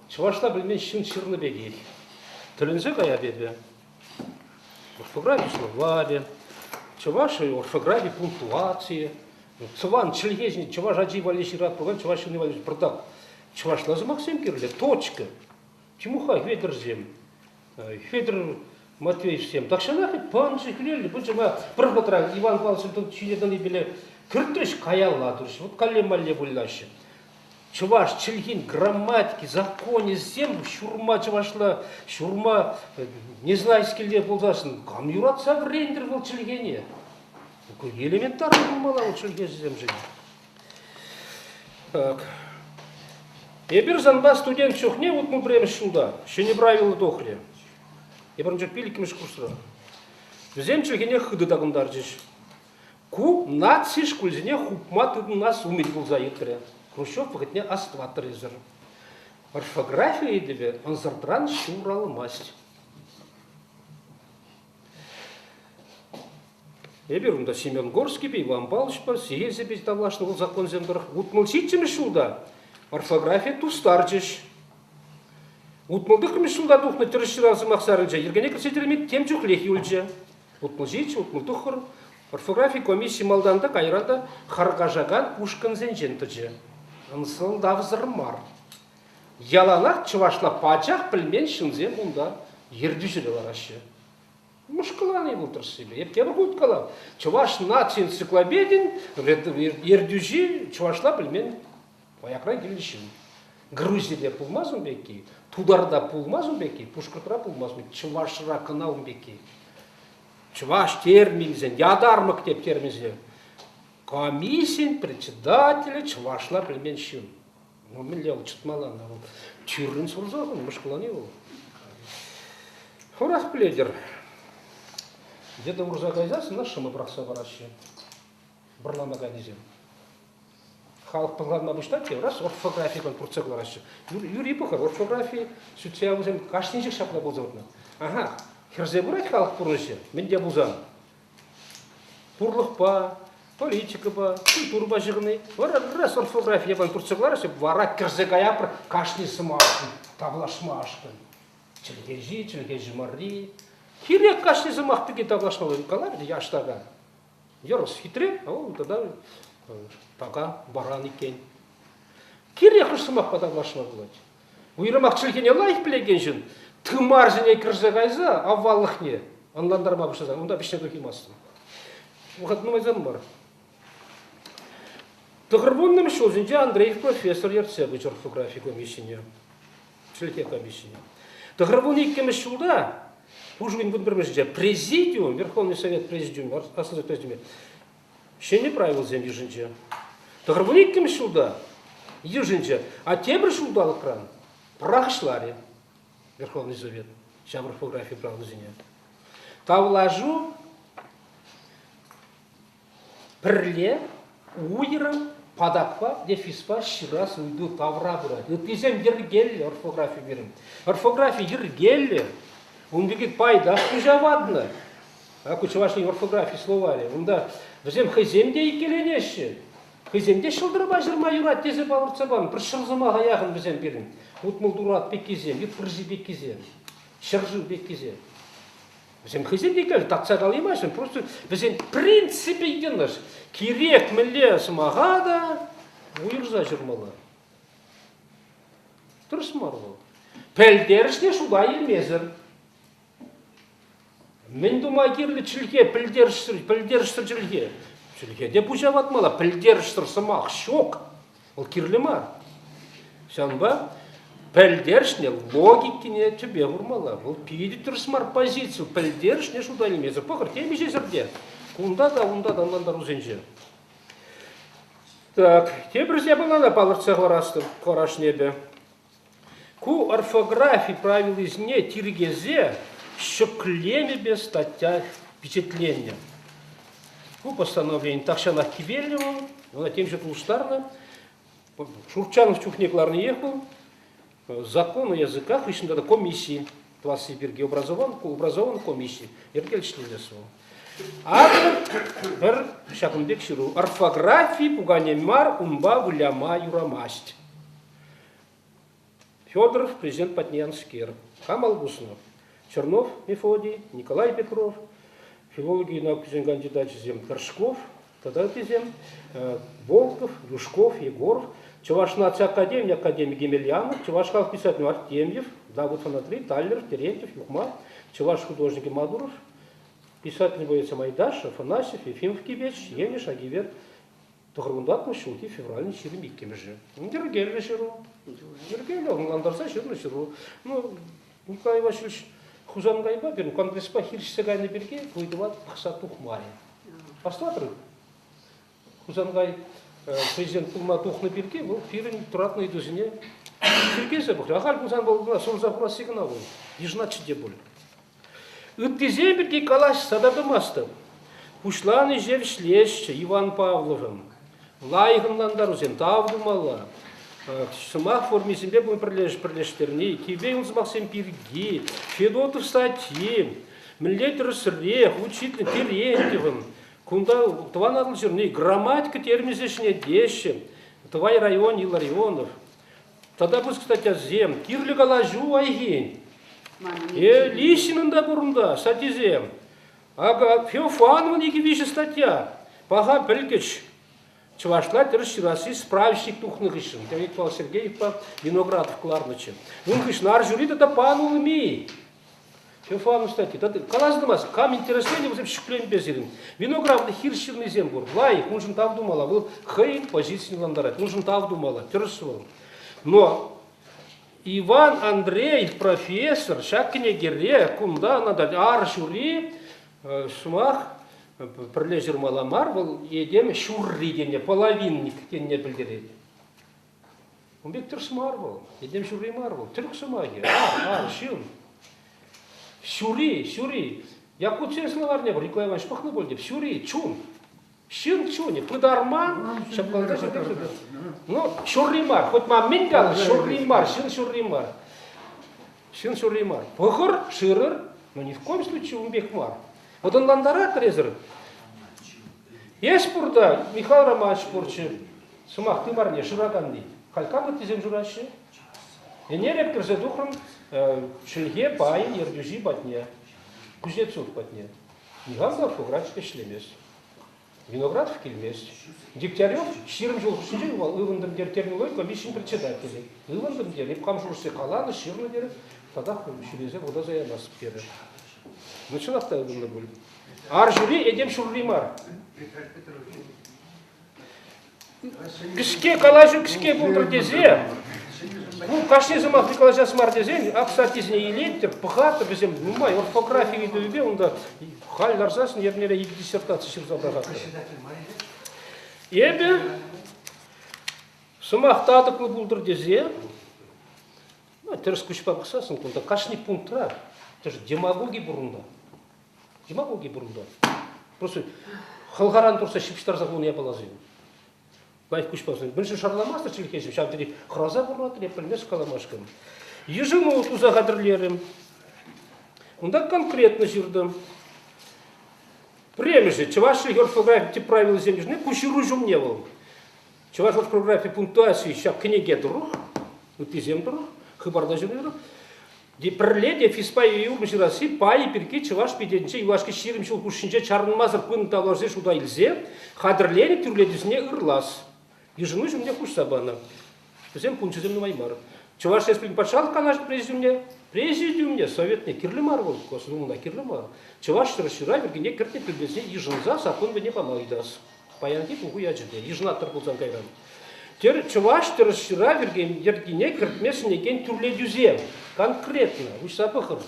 Чӑвашла пӗлмен ҫын ҫырнӑ пекех. Тӗлӗнсе каяп эпӗ. Орфографи словарӗ, чӑваш орфографи пунктуацийӗ, Тӑван чӗлхе чӑваш ачи валли ҫырать пулсан чӑваш ҫынни валли пӑртак чӑвашла сӑмахсем кирлӗ. Точка. Тимуха Хветӗрсем, Хветӗр Матвеевсем тахҫанах пӑнчӑ хӳреллӗ пӑнчӑ ма пӗр вӑхӑтра Иван Павлович ҫине тӑнипеле кӗртрӗҫ каялла турӗҫ. Вот калле-малле пуллаҫҫӗ. Чӑваш чӗлхин грамматики, законӗсем ҫурма чӑвашла, ҫурма незнайскилле пулсассӑн кам юратса вӗрентӗр вӑл чӗлхене? Элементарно пулмалла вӑл чӗлхесемшӗн. Так. Эпир санпа студент чухне 61 ҫулта ҫӗнӗ правила тухрӗ. Эпир унча пиллӗкмӗш курсра. Вӗсем чӗлхене хытӑ такӑнтарчӗҫ. Ку наци шкулӗсене хупма тытӑнас умӗн пулса иртрӗ. Хрущев вӑхӑтне астӑваттӑр эсӗр. Орфографи ыйтӑвӗ ӑнсӑртран ҫуралмасть. Эпир унта Семен Горскипе, Иван Павловичпа, Сиесипе тавлашнӑ вӑл законсем тӑрӑх 67-мӗш ҫулта орфографие тустарчӗҫ. 69-мӗш ҫулта тухнӑ тӗрӗс ҫырав сӑмахсарӗнче йӗркене кӗртсе ҫитерме тем чухлех юлчӗ. 67, 69 орфографи комиссийӗ малтан та, кайран та харкашакан ушкӑнсенчен тӑчӗ. Ӑнсӑлтавсӑр мар. Яланах чӑвашла пачах пӗлмен ҫынсем унта ертӳҫӗре лараҫҫӗ. Мӑшкӑлани вӑл тӑрӑшсипе. Эп тепӗр хут калам. Чӑваш наци энциклопедин ертӳҫи чӑвашла пӗлмен аякран килнӗ ҫын. Грузире пулмас ун пекки, Тутарта пулмас ун пекки, Пушкӑртра пулмас ун пекки, Чӑвашра кӑна ун пекки. Чӑваш терминсен, ятармӑк теп терминсен комиссин председателӗ чӑвашла пӗлмен ҫын. Ну, мӗнле вӑл чӑтмалла ӑна вӑл? Тӳррӗн сурса хунӑ, мӑшкӑлани вӑл. Хӑвӑрах пӗлетӗр. Где-то урса кайсассӑн шӑмӑ пӑрахса параҫҫӗ. Вӑрлама кайнисем. Халӑх пӑлханма пуҫлать те, раз орфографи туртса кӑлараҫҫӗ. Юри пӑхӑр, орфографи сӳтсе явусем кашнинчех ҫапла пулса выртнӑ. Ага, хӗрсе пырать халӑх пурнӑҫӗ, мӗн те пулсан. Пурлӑхпа, политикӑпа, культурӑпа ҫыхӑнни. Вара раз орфографи япала туртса кӑлараҫҫӗ, вара кӗрсе каяпӑр кашни сӑмахшӑн, тавлашмашкӑн. Чӗлхеҫи, чӗлхеҫӗ марри. Хире кашни сӑмах пирки тавлашмалла каларӗ яштака. Йӑрӑс хитре, а вӑл тата така баран иккен. Кире хӑш сӑмахпа тавлашма пулать. Уйрӑмах чӗлхене лайӑх пӗлекен ҫын тымарсене кӗрсе кайса аваллӑхне ӑнлантарма пуҫласан унта вӗҫне тухаймастӑн. Вӑхӑт нумайсан мар. Тӑхӑрвуннӑмӗш ҫулсенче Андреев профессор ертсе пычӗ орфографи комиссине, чӗлхе комиссине. 92-мӗш ҫулта пуш уйӑхӗн вунпӗрмӗшӗнче президиум, Верховный Совет президиумӗ, Аслӑ Совет президиумӗ ҫӗнӗ правилӑсем йышӑнчӗ. 92-мӗш ҫулта йышӑнчӗ, а тепӗр ҫулталӑкран пӑрахӑҫларӗ Верховный Совет ҫав орфографи правилисене. Тавлашу пӗрле уйрӑм патакпа, дефиспа ҫырас ыйту тавра пырать. Ыттисем йӗркеллӗ орфографи пирӗн. Орфографи йӗркеллӗ. Ун пирки пайтах пуҫа ватнӑ. Ку Чӑваш Ен орфографи словарӗ. Унта вӗсем хӑйсем те иккӗленеҫҫӗ. Хӑйсем те ҫӑлтӑрпа ҫырма юрать тесе палӑртса панӑ. Пӗр ҫӗр сӑмаха яхӑн вӗсем пирӗн. 60 турат пеккисем, ют пырши пеккисем, ҫӗршыв пеккисем. Вӗсем хӑйсем те иккӗ татса калаймаҫҫӗ, просто вӗсен принципӗ йӑнӑш. Кирек мӗнле сӑмаха та уйӑрса ҫырмалла. Тӗрӗс мар вӑл. Пӗлтерӗшне шута илмесӗр. Мӗн тума кирлӗ чӗлхе пӗлтерӗшсӗр, пӗлтерӗшсӗр чӗлхе? Чӗлхе те пуҫа ватмалла, пӗлтерӗшсӗр сӑмах ҫук. Вӑл кирлӗ мар. Ҫавӑнпа пӗлтерӗшне, логикине тӗпе хурмалла. Вӑл питӗ тӗрӗс мар позици. Пӗлтерӗшне шута илмесӗр. Пӑхӑр, темиҫе ҫӗрте. Кунта та, унта та ӑнлантарусенче. Так, тепӗр япалана палӑртса хӑварасшӑн эпӗ. Ку орфографи правилисене тиркесе ҫӗкленӗпе статья пичетленнӗ. Ку постановлени тахҫанах кивелнӗ вӑл, ӑна темиҫе улӑштарнӑ. Шурчанов чухне кӑларниех вӑл. Закон о языках хыҫҫӑн тата комисси тӑвасси пирки образован, образован комисси йӗркеллӗ ӗҫлемест вӑл. Акӑ пӗр ҫакӑн пек ҫыру. Орфографи пукане мар, унпа выляма юрамасть. Федоров президент патне янӑскер. Кам ал пуснӑ? Чернов Мефодий, Николай Петров, филологи наукисен кандидачӗсем Горшков тата ыттисем, Волков, Юшков, Егоров, Чӑваш наци академийӗн академикӗ Емельянов, Чӑваш халӑх писателӗ Артемьев, Давыд Фанатри, Таллер, Терентьев, Юхма, чӑваш художникӗ Мадуров, писатель боец Майдаш, Афанасьев, Ефимов Кибеч, Енӗш, Агивер, Тӑхӑрвунтӑваттӑмӗш ҫулхи февралӗн 22-мӗшӗ. Йӗркеллӗ ҫыру. Йӗркеллӗ, ӑнлантарса ҫырнӑ ҫыру. Ну, Николай Васильевич Хусанкайпа пирӗн конгреспа хирӗҫсе кайнӑ пирки ку ыйтӑва пӑхса тухмарӗ. Аслатӑр, Хусанкай президент пулма тухнӑ пирки вӑл пирӗн тӑратнӑ ыйтусене тиркесе пӑхрӗ. Ахаль пулсан вӑл сурса хурасси кӑна вӑл. Йышӑнатчӗ те пуль. Ыттисем пирки калаҫса та тӑмастӑп. Пуҫланӑ ӗҫе вӗҫлесчӗ Иван Павловӑн. Лайӑх ӑнлантарусем тав тумалла. Сӑмах формисемпе пӗрлештерни, кивве юн сӑмахсем пирки, Федотов статйи, мӗнле тӗрӗсрех, учитель Терентьевӑн, кунта Тӑван Атӑл ҫырни, грамматика терминӗсене ҫӗнетеҫҫӗ, Тӑвай район Илларионов. Тата пысӑк статьясем, кирлӗ калаҫу айхин. Э, Лисинӑн та пур унта статьисем. Акӑ Феофановӑн икӗ-виҫӗ статья. Паха пӗлкӗч. Чӑвашла тӗрӗс ҫырасси справочник тухнӑ хыҫҫӑн Леонид Павлович Сергеевпа Виноградов кӑларнӑччӗ. Ун хыҫҫӑн арҫури тата пан улми. Феофанов статьи. Калас тӑмасть, кам интересленнӗ, вӗсем ҫӗкленпе сирӗн. Виноградный хир ҫырнисем пур. Лайӑх, уншӑн тав тумалла. Вӑл хӑйӗн позицине ӑнлантарать. Уншӑн тав тумалла. Тӗрӗс вӑл. Но Иван Андреев профессор ҫак кӗнекере кунта ӑнлантарать. Ар ҫури сӑмах пӗрле ҫырмалла мар, вӑл этем ҫурри тенине, половинник тенине пӗлтерет. Ун пек тӗрӗс мар вӑл. Этем ҫурри мар вӑл. Тӗрӗк сӑмахӗ. Ар, ар, ҫын. Ҫури, ҫури. Якутсен словарьне пур. Николай Иванович пӑхнӑ пуль теп. Ҫури, чун. Ҫын чунӗ. Пытарман. Ҫапкаланса ҫырти. Ну, ҫурри мар. Хоть ма мӗн калӑн, ҫурри мар, ҫын ҫурри мар. Ҫын ҫурри мар. Пӑхӑр, шырӑр, но ни в коем случае ун пек мар. Вот ӑнлантаратӑр эсӗр. Эс пур та, Михаил Романович пурччӗ. Сӑмах тымарне шыраканни. Халь кам ыттисем шыраҫҫӗ? Ӗнер эп кӗрсе тухрӑм чӗлхе пайӗн ертӳҫи патне, Кузнецов патне. Никам та врач ӗҫлемест. Виноградов килмест. Дегтярев 20 ҫул хушшинче вӑл ывӑнтӑм терӗ терминологи комиссийӗн председателӗ. Ывӑнтӑм терӗ, эп хам шухӑшсем каланӑ, ҫырнӑ терӗ, татах ҫӳресе вӑта заямастӑп терӗ. Ну, чӑнах та ывӑннӑ пуль. Ар ҫури этем ҫурри мар. Кӗске калаҫу кӗске пултӑр тесе, ну, кашни сӑмах калаҫас мар тесен, ак статьисене илетӗп, пӑхатӑп, вӗсем нумай орфографи ыйтӑвӗпе унта халь ларсассӑн эрнере ик диссертаци ҫырса пӑрахатӑп. Эпӗ сӑмах татӑклӑ пултӑр тесе, ну, тӗрӗс куҫпа пӑхсассӑн кунта кашни пунктра демагоги пур унта. Демагоги пур унта. Просто хӑлхаран туртса ҫыпӑҫтарса хунӑ япаласем. Лайӑх куҫпа мӗншӗн шарламастӑр чӗлхеҫӗм, ҫав тери хӑраса пурӑнатӑр, эп пӗлмест каламашкӑн. Йышӑну туса хатӗрлерӗм. Кунта конкретно ҫыртӑм. Пӗрремӗшӗ, чӑваш чӗлхи орфографи тӗп правилисем йышӑнни ку ҫыру ҫумне вӑл. Чӑваш орфографи пунктуацийӗ ҫак кӗнеке тӑрӑх, ыттисем тӑрӑх, хыпарта ҫырни тӑрӑх, пӗрле те физпа юрӑ ҫырасси пайӗ пирки чӑваш пичетӗнче юлашки 20 ҫул хушшинче чарӑнмасӑр пынӑ тавлашусене шута илсе хатӗрленӗ тӳрлетӳсене ырлас йышӑну ҫумне хушса панӑ. Вӗсем пункчӗсем нумай мар. Чӑваш Республикин Патшалӑх Канашӗн президиумне, президиумне, советне кирлӗ мар вӑл, Госдумӑна кирлӗ мар. Чӑваш ҫӗршыва йӗркене кӗртнӗ тӳлевсене йышӑнса саккун вӗне пама ыйтас. Паянхи пуху ячӗпе йышӑнатӑр пулсан кайран. Чӑваш тӗрӗс ҫырав йӗркине кӗртме сӗнекен тӳрлетӳсем конкретно уҫса пӑхӑр.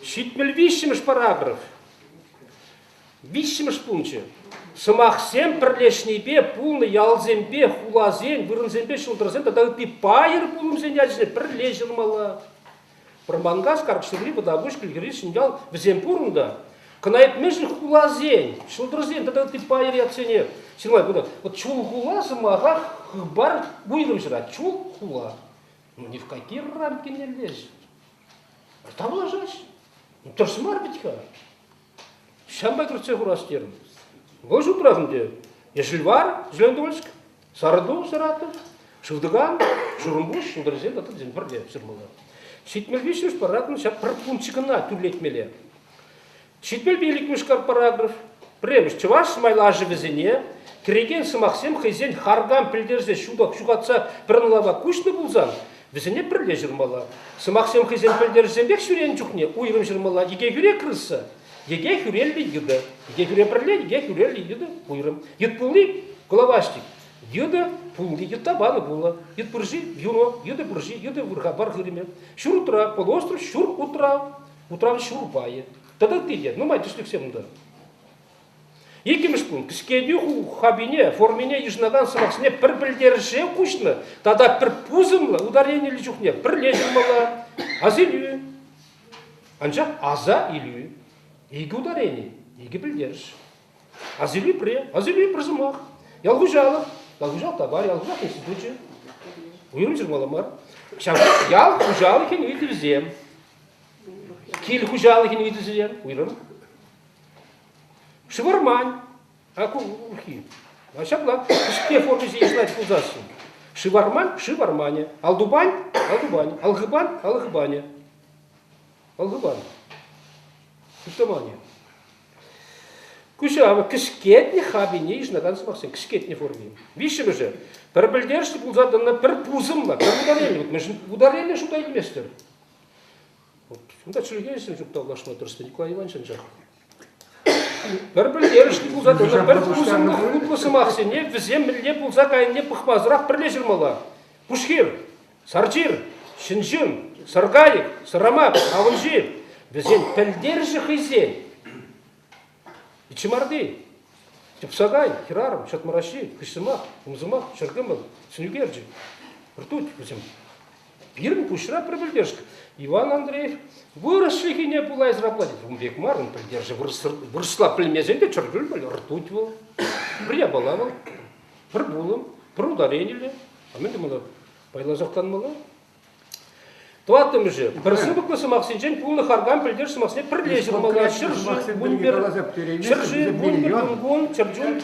73-мӗш параграф. Виҫҫӗмӗш пункчӗ. Сӑмахсем пӗрлешнипе пулнӑ ялсемпе, хуласен, вырӑнсемпе ҫӑлтӑрсем тата ытти пайӑр пулӑмсен ячӗсене пӗрле ҫырмалла. Вӑрманкас, Карӑкҫырми, Вӑтапуҫ, Кӗлхӗри, Ҫӗньял вӗсем пур унта. Кӑна илтмешӗн хуласен, ҫӑлтӑрсен тата ытти пайӑр ятсене ҫырма кунта. Вот Чулхула сӑмаха хыпар уйрӑм ҫырать. Чулхула. Ну ни в какие рамки не лезет. Тавлашаҫ. Ну, тӗрӗс мар вӗт-ха. Ҫавӑнпа кӗртсе хурас терӗм. Вӑл шутрах ӗнтӗ. Ешӗлвар, Зеленодольск, Сарӑту, Саратов, Шывтӑкан, Шурӑмпуҫ, Ҫӑлтӑрсем тата вӗсем пӗрле ҫырмалла. 73-мӗш параграфӑн ҫак пӗр пунктчикӑна тӳрлетмелле. 75-мӗш параграф пӗрремӗш чӑваш майлашӑвӗсене кӗрекен сӑмахсем хӑйсен харкам пӗлтерсе ҫухатса пӗр ӑнлава куҫнӑ пулсан вӗсене пӗрле ҫырмалла. Сӑмахсем хӑйсен пӗлтерӗшӗсемпех ҫӳренӗ чухне уйрӑм ҫырмалла. Йӗке хӳре крыса, йӗке хӳреллӗ йытӑ. Йӗке хӳре пӗрле, йӗке хӳреллӗ йытӑ уйрӑм. Йыт пулли головастик. Йытӑ пулли йытта панӑ пулӑ. Йыт пырши юно, йытӑ пырши, йытӑ вырха пар хырӑмӗ. Ҫур утра, полуостров, ҫур утрав, утрав ҫур пайӗ. Тата ытти те нумай тӗслӗхсем унта. Иккӗмӗш пункт. Кӗскетӳ хапине, формине йышӑнакан сӑмахсене пӗр пӗлтерӗше куҫнӑ тата пӗр пусӑмлӑ ударениллӗ чухне пӗрле ҫырмалла. Асилӳ. Анчах аса илӳ. Икӗ ударени, икӗ пӗлтерӗш. Асилӳ пӗрре, асилӳ пӗр сӑмах. Ял хуҫалӑх, ял хуҫалӑх тавар, ял хуҫалӑх институчӗ. Уйрӑм ҫырмалла мар. Ҫав ял хуҫалӑхӗн ыйтӑвӗсем. Кил хуҫалӑхӗн ыйтӑвӗсем уйрӑм. Шывармань. А ку урхи. А ҫапла. Кӗске формисене йышӑнать пулсассӑн. Шыварман, шыв арманӗ. Алтупань, алтупань. Алхыпан, алхыпанӗ. Алхыпан. Шутламанӗ. Куҫа кӗскетнӗ хапине йышӑнакан сӑмахсем, кӗскетнӗ форми. Виҫҫӗмӗшӗ. Пӗр пӗлтерӗшлӗ пулса тӑнӑ пӗр пусӑмлӑ, пӗр ударени. Мӗншӗн ударение шута илместӗр? Вот унта чӗлхесем ҫук тавлашма тӑрӑшнӑ Николай Иванович анчах. Пӗр пӗлтерӗшлӗ пулса тӑнӑ пӗр пусӑмлӑ хутлӑ сӑмахсене вӗсем мӗнле пулса кайнине пӑхмасӑрах пӗрле ҫырмалла. Пушхир, сарчир, ҫын-ҫын, сӑркайӑк, сӑрамак, авӑнҫи вӗсен пӗлтерӗшӗ хӑйсен. Ичимарти, тӗпсакай, хӗрарӑм, ҫатмараҫҫи, хыҫсӑмах, умсӑмах, ҫӗркӗмӗл, сӑнӳкерчӗк, ртуть вӗсем. Пирӗн пуҫра пӗр пӗлтерӗш. Иван Андреев вырӑс чӗлхине пула израплатить. Ун пек мар, ун пӗлтерӗшӗ вырӑсла пӗлмесен те чӗркӳл пӗл, ртуть вӑл. Пӗр япала вӑл, пӗр пулӑм, пӗр ударениллӗ. А мӗн тумалла? Пайласах канмалла. Тӑваттӑмӗшӗ. Пӗр сыпӑклӑ сӑмахсенчен пулнӑ харкам пӗлтерӗш сӑмахсене пӗрле ҫырмалла. Ҫӗршыв, вунпӗр, ҫӗршыв, вунпӗр, кун, чӗрчун,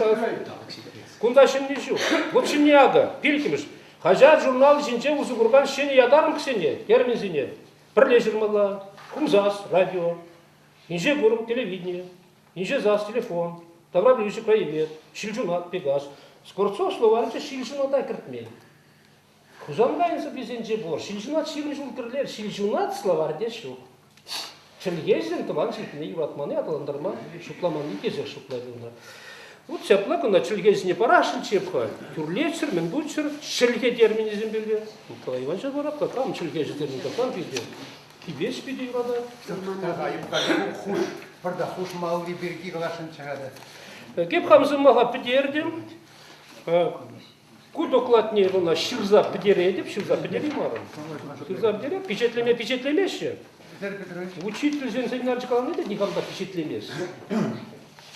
Кунта ҫӗнни ҫук. Вот ҫӗнни акӑ, пиллӗкмӗш. Хаҫат-журнал ҫинче усӑ куракан ҫӗнӗ ятарӑмксене, терминсене пӗрле ҫырмалла. Хумсас, радио, инҫе курӑм, телевидение, инҫе сас, телефон, тавра пӗлӳҫӗ краевед, ҫилҫунат, Пегас. Скворцов словарӗнче ҫилҫуната кӗртмен. Хусанкайӑн сӑввисенче пур. Ҫилҫунат 20 ҫул кӗрлер, ҫилҫунат словарьте ҫук. Чӗлхесӗр тӑван чӗлхене юратманни, аталантарма шутламанни тесех шутлать ӑна. Вот ҫапла кӑна чӗлхесене парасшӑнччӗ-ха. Тӳрлетчӗр, мӗн пулччӑр, чӗлхе терминӗсемпеле. Николай Иванович вара кам чӗлхеҫӗ термин тапсан питӗ кивеҫ питӗ юратать. Хуш, пӑртак хушмалли пирки каласшӑнччӗ-ха та. Кеп хам сӑмаха пӗтертӗм. Ку докладне ӑна ҫырса пӗтеретӗп, ҫырса пӗтереймарӑм. Ҫырса пӗтереп, пичетлеме пичетлемеҫҫӗ. Учительсен семинарчӗ калани те никам та пичетлемест.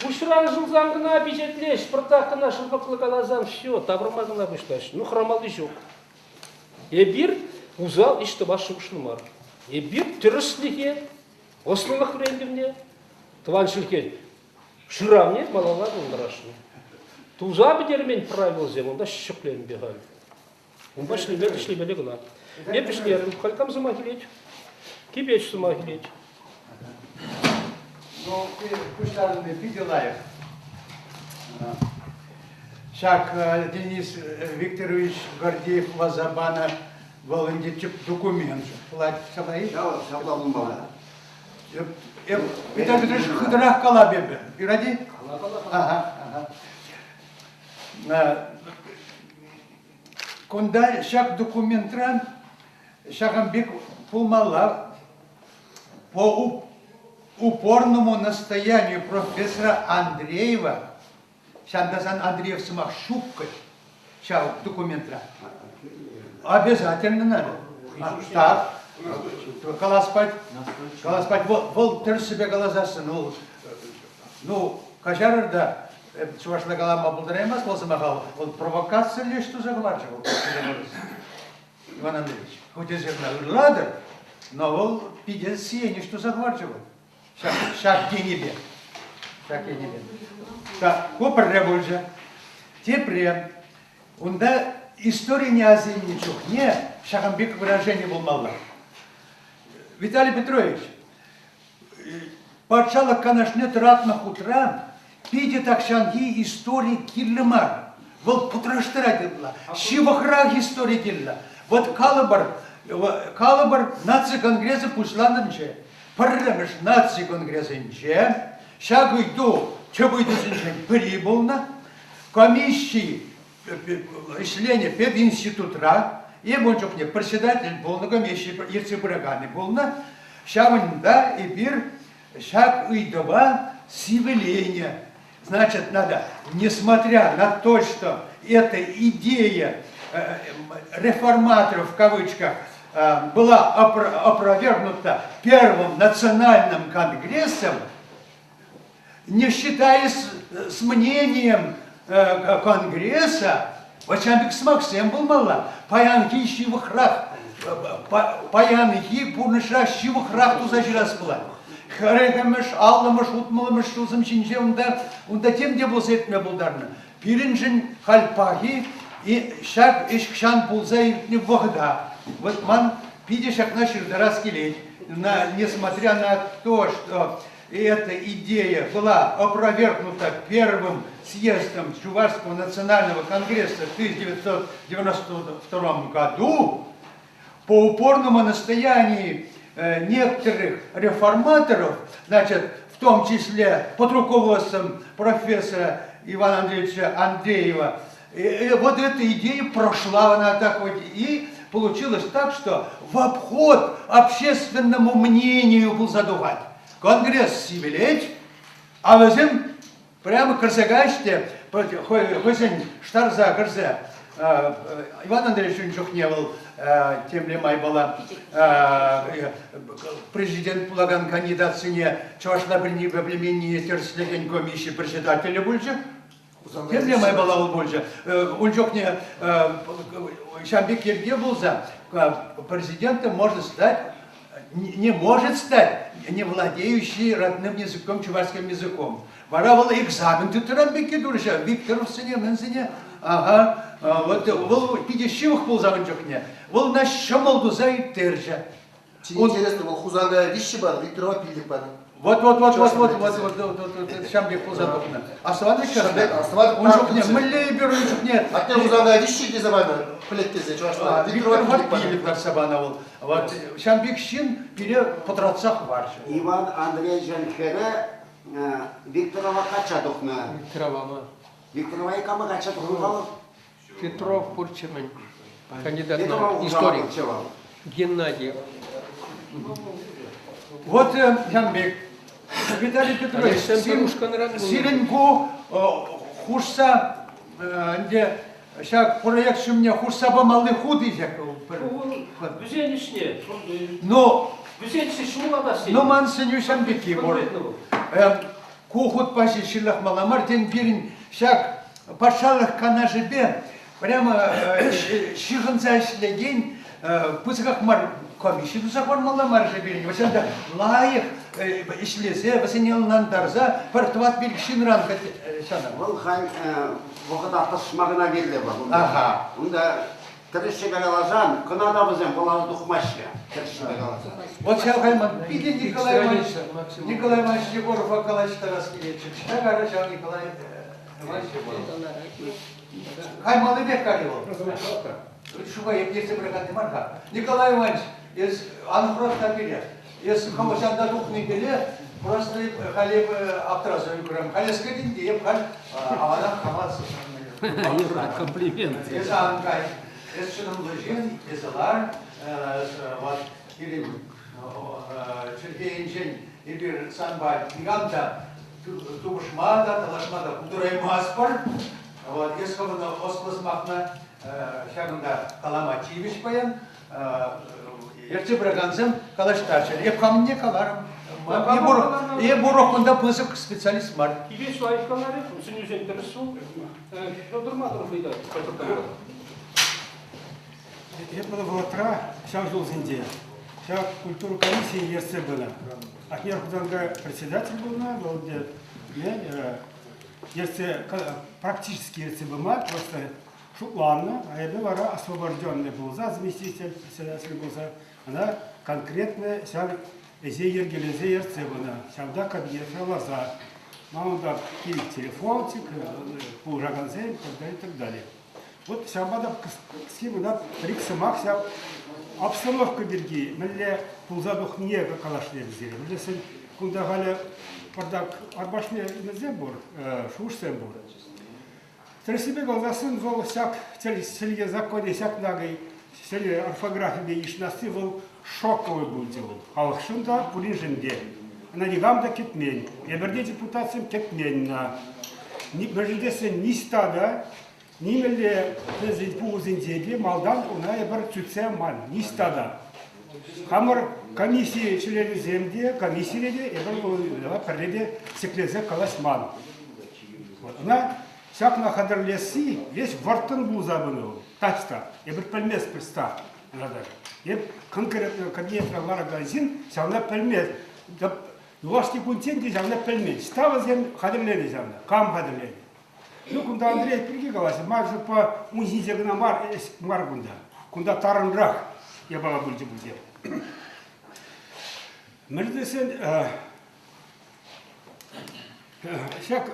Пуҫран шӑлсан кӑна пичетлеҫ, пӑртак кӑна шӑрпӑклӑ каласан все, тавӑрма кӑна пуҫлаҫ. Ну, хӑрамалли ҫук. Эпир усал ӗҫ тӑвас шухӑшлӑ мар. Эпир тӗрӗслӗхе. Ӑслӑлӑх вӗрентӗвне, тӑван чӗлхе шыравне малалла пултарасшӑн. Туса пӗтермен правилӑсем унта ҫӗкленпе халь. Унпа ӗҫлеме ӗҫлемелле кӑна. Эп ӗҫлерӗм, халь кам сӑмах илет? Кипеч сӑмах илет. Ну, пуҫланни питӗ лайӑх. Ҫак Денис Викторович Гордеев вуласа панӑ вӑл ӗнтӗ тӗп документ пулать ҫапла-и? Ҫапла пулмалла. Эп, Виталий Петрович, хытӑрах калап эпӗ. Юрать-и? Кала, кала. Ага, ага. Кунта ҫак документра ҫакӑн пек пулмалла. По упорному настоянию профессора Андреева, ҫантасан Андреев сӑмах ҫук ҫав документра. Обязательно надо. Так. Калас пать, калас пать, вӑл тӗрӗссипе каласассӑн, вӑл, ну, каҫарӑр та, чӑвашла калама пултараймасть вӑл сӑмаха, вӑл провокациллӗ ӗҫ туса хӑварчӗ вӑл. Иван Андреевич, хуть эсир ӑна ырлатӑр, но вӑл питӗ сиен ӗҫ туса хӑварчӗ вӑл. Ҫак, ҫак енӗпе. Ҫак енӗпе. Так, ку пӗрре пулчӗ. Тепре, унта историне аса илнӗ чухне ҫакӑн пек выражени пулмалла. Виталий Петрович, Патшалӑх Канашне тӑратнӑ хутра питӗ тахҫанхи истори кирлӗ мар. Вӑл пӑтраштарать ытла. Ҫывӑхрах истори кирлӗ. Вот калӑпӑр, калӑпӑр наци конгресӗ пуҫланнӑччӗ. Пӗрремӗш наци конгресӗнче ҫак ыйту тӗп ыйтусенчен пӗри пулнӑ. Комисси ӗҫленӗ пединститутра, эп ун чухне председатель пулнӑ, комисси ертсе пыраканӗ пулнӑ. Ҫавӑнта эпир ҫак ыйтӑва сивӗленӗ. Значит, надо, несмотря на то, что эта идея реформаторов в кавычках была опровергнута Первым национальным конгрессом, не считаясь с мнением Конгресса, ҫавӑн пек сӑмахсем пулмалла. Паянхи ҫывӑхрах, паянхи пурнӑҫра ҫывӑхрах туса ҫырас пулать. Хӗрӗхӗмӗш, аллӑмӗш, утмӑлмӗш ҫулсем ҫинче унта, унта тем те пулса иртме пултарнӑ. Пирӗншӗн халь пахи ҫак ӗҫ хӑҫан пулса иртнӗ вӑхӑта. Вот ман питӗ ҫакна ҫыртарас килет. На, несмотря на то, что эта идея была опровергнута первым съездом Чувашского национального конгресса в 1992 году, по упорному настоянию некоторых реформаторов, значит, в том числе под руководством профессора Ивана Андреевича Андреева, вот эта идея прошла, она так вот, и получилось так, что в обход общественному мнению был задувать. Конгресс сивӗлет, а вӗсем прямо кӗрсе кайӗҫ те хӑйсен штарса кӗрсе Иван Андреевич ун чухне вӑл темле майпала президент пулакан кандидатсене чӑвашла пӗлнипе пӗлменнине тӗрӗслекен комисси председателӗ пулчӗ. Темле майпала вӑл пулчӗ. Ун чухне ҫав пек йӗрке пулса президентом может стать не может стать не владеющий родным языком, чувашским языком. Вара вӑл экзамен тыттарам пекки турӗ ҫав Викторовсене, мӗнсене. Ага, вот вӑл питӗ ҫывӑх пулса ун чухне. Вӑл на ҫӑмӑл туса ирттерчӗ. Чи интересно, вӑл Хусанкая виҫҫӗ панӑ, Викторова пиллӗк панӑ. Вот, вот, вот, вот, вот, вот, вот, вот, вот, ҫам пек пулса тухнӑ. Астӑватӑр Астӑватӑп. Ун чухне мӗнле эпир ун чухне Атте Хусанкая виҫҫӗ тесе панӑ, пӗлет тесе чӑвашла. Викторова пиллӗк лартса панӑ вӑл. Вот ҫам пек ҫын пире пӑтратса хӑварчӗ. Иван Андреевичӑн хӗрӗ Викторова качча тухнӑ. Викторова ма? Викторова кама качча тухнӑ вӑл? Петров пурччӗ-мӗн, кандидат наук, историк. Геннадий. Вот Янбек, Виталий Петрович, сирӗн ку хушса ӗнтӗ ҫак проект ҫумне хушса памалли хут ҫак. Вӗсен ӗҫне. Но Вӗсен ӗҫне ҫӑмӑллатас Но ман сӗнӳ ҫам пекки пур. Ку хутпа ҫеҫ ҫырлахмалла мар, тен, пирӗн ҫак патшалӑх канашӗпе прямо ҫыхӑнса ӗҫлекен пысӑках мар комисси туса хӑвармалла мар-ши пирӗн. Вӗсем те лайӑх. ӗҫлесе, вӗсене ӑнлантарса пӗр тӑват-пилӗк ҫынран ҫанӑ. Вӑл халь вӑхӑта тӑсма кӑна кирлӗ вӑл. Аха. Унта тӗрӗссипе каласан, кӑна та вӗсем вуласа тухмаҫҫӗ. Тӗрӗссипе каласан. Вот ҫав халь ман питӗ Николай Иванович, Николай Иванович Егорова калаҫтарас килетчӗ. Ӑҫта кайрӗ ҫав Николай Иванович Егоров? Каймаллипех кайрӗ вӑл. Шука ертсе пыраканни мар-ха. Николай Иванович, эс ан хӑрат-ха пире. Эс хӑвӑрҫанта тухнипеле просто халь аптӑраса ӳкрӗм. Халь эс кӗтӗн те эп халь аванах хама Комплимент. Эс ан кай. Эс чӑнӑмлӑ ҫын, эсӗ лар. Вот пирӗн чӗлхе енчен эпир санпа никам та тупӑшма та, талашма та пултараймастпӑр. Вот эс хӑвӑн ӑслӑ сӑмахна ҫакӑнта калама тивӗҫ паян. Ертсе пыракансем калаҫтарчӗ. Эп хамне каларӑм. Эп урок кунта пысӑк специалист мар. Килес лайӑх каларӗ, сӗнӳсем тӗрӗс ҫул. Федор Мадуров ыйтать. Эп вӑхӑтра ҫав ҫулсенче ҫак культура комиссийӗ ертсе пынӑ. Атнер Хусанкай председатель пулнӑ, вӑл ертсе практически ертсе пыма просто шутланнӑ, а эпӗ вара освобожденный пулса, заместитель председатель пулса, ӑна конкретно ҫав ӗҫе йӗркелесе ертсе пынӑ. Ҫавта кабинетра ларса ман унта кил телефончик, пулӑшакансем и так далее, и так далее. Вот ҫавӑнпа та кӗске мана пӗр-ик сӑмах ҫав обстановка пирки мӗнле пулса тухнине калаҫнӑ сире. Мӗнле кунта халӗ пӑртак арпашне мӗнсем пур, шухӑшсем пур. Тӗрӗссипе каласан, вӑл ҫак чӗлхе законӗ ҫакна чӗлхе орфографипе йышӑнасси вӑл шоковый пулчӗ вӑл. Халӑхшӑн та, пуриншӗн те. Ӑна никам та кӗтмен. Эпир те депутатсем кӗтмен ӑна. Мӗншӗн тесен ниҫта та нимӗнле пухусенче те малтан ӑна эпир сӳтсе ман ниҫта та. Хамӑр комисси членӗсем те, комиссире те эпир пӗрре те ҫӗклесе калаҫман. Ӑна ҫакна хатӗрлесси веҫ вӑрттӑн пулса пынӑ вӑл, таҫта. Эпир пӗлместпӗр ста. Эп конкретно кабинетра ларакан ҫын ҫавна пӗлмест. Юлашки кунччен те ҫавна пӗлмен. Ҫта вӗсем хатӗрленӗ ҫавна? Кам хатӗрленӗ? Ну, кунта Андрей пирки калаҫҫӗ. Ман шутпа ун ҫинче кӑна мар, ӗҫ мар кунта. Кунта тарӑнрах япала пулчӗ пулчӗ. Мӗн тесен, ҫак,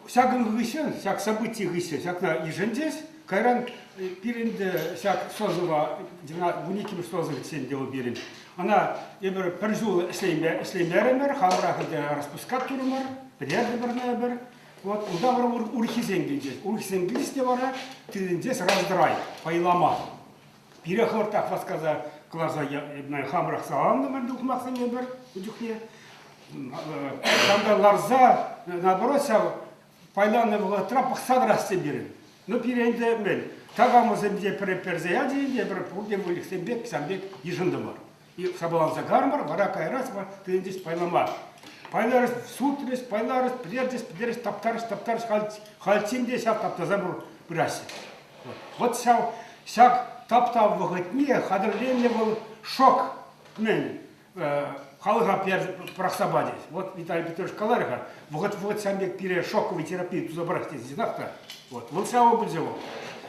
ҫакӑн хыҫҫӑн, ҫак событи хыҫҫӑн ҫакна йышӑнчӗҫ. Кайран пирӗн те ҫак созыва, вуниккӗмӗш созывччен те вӑл пирӗн. Ӑна эпир пӗр ҫул ӗҫлеймерӗмӗр, хамӑрах ӗнтӗ распускать турӑмӑр, пӗтертӗмӗр ӑна эпир. Вот унта вара урӑххисем килчӗҫ. Урӑххисем килчӗҫ те вара тытӑнчӗҫ раздрай, пайлама. Пире хӑвӑртах васкаса кӑларса хамӑрах саланнӑмӑр тухмахсене пӗр чухне. Ҫавӑнта ларса, наоборот, ҫав пайланнӑ вӑхӑтра пӑхса тӑрасси пирӗн. Ну, пире ӗнтӗ мӗн, такамӑсем те пӗр персе ячӗ ӗнтӗ, пӗр пурте выльӑхсем пек, ҫавӑн пек йышӑнтӑмӑр. Сапаланса кармӑр, вара кайрас тытӑнчӗҫ пайлама. Пайларӗҫ, сутрӗҫ, пайларӗҫ, пӗтерчӗҫ, пӗтерӗҫ, таптарӗҫ, таптарӗҫ, хальччен те ҫав таптаса пыраҫҫӗ. Вот ҫав ҫак таптав вӑхӑтне хатӗрленнӗ вӑл шок мӗн халӑха пӑрахса пачӗҫ. Вот Виталий Петрович каларӗ-ха, вӑхӑт-вӑхӑт ҫавӑн пек пире шоковый терапия туса парать тесе чӑнах та. Вот, вӑл ҫавӑ пулчӗ вӑл.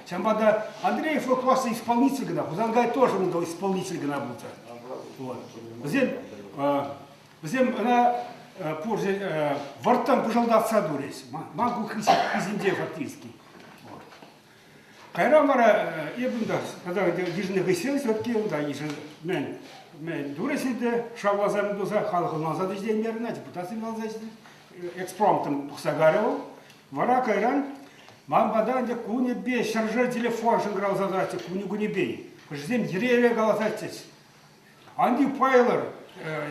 Ҫавӑнпа та Андреев вӑл класса исполнитель кӑна, Хусанкай тоже унта исполнитель кӑна пулчӗ. Вот. Вӗсем, вӗсем ӑна пур вӑрттӑн пӑшӑлтатса турӗҫ. Ман ку хисенче фактически. Кайран вара эп унта тата йышӑннӑ хыҫҫӑн все-таки унта йышӑн мӗн турӗҫ ӗнтӗ, шавласа мӗн туса халӑх ӑнланса та ҫитеймерӗ, депутатсем ӑнланса ҫитеймерӗ. Экспромтом тухса карӗ вӑл. Вара кайран ман пата ӗнтӗ кунӗпе ҫӗршер телефон шӑнкӑравласа тӑратчӗ, кунӗ-кунӗпе. Хӑшӗсем йӗре-йӗре каласатчӗҫ. Анди Пайлӑр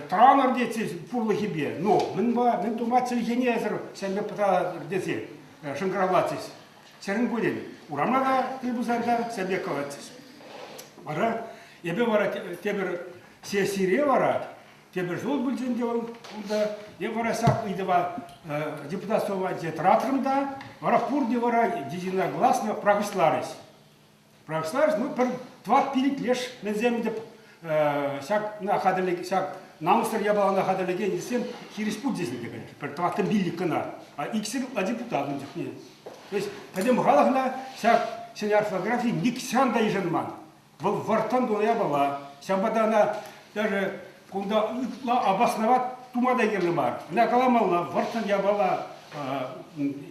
тӑранӑр тетчӗҫ пурлӑхӗпе. Ну, мӗн мӗн тума чӗлхене эсӗр ҫемье пӑтратӑр тесе шӑнкӑравлатчӗҫ. Ҫӗрӗн кунӗн урамра та тӗл пулсан та ҫемье калатчӗҫ. Вара эпӗ вара тепӗр сессире вара тепӗр ҫул пулчӗ ӗнтӗ вӑл унта. Эп вара ҫак ыйтӑва депутат совечӗ тӑратрӑм та, вара пурте вара единогласно прахӑҫларӗҫ. Православие, ну, пӗр тӑват-пилӗк леш мӗнсем те ҫак хатӗрлек ҫак Намӑссӑр япалана хатӗрлекен ӗҫсем хирӗҫ пулчӗҫ ӗнтӗ, конечно. Пӗр тӑваттӑн пиллӗк кӑна, а иксӗр ытла депутат ун чухне. То есть пӗтӗм халӑхна ҫак ҫӗнӗ орфографи нихҫан та йышӑнман. Вӑл вӑрттӑн тунӑ япала. Ҫавӑнпа та ӑна даже кунта ытла обосновать тума та кирлӗ мар. Ӑна каламалла, вӑрттӑн япала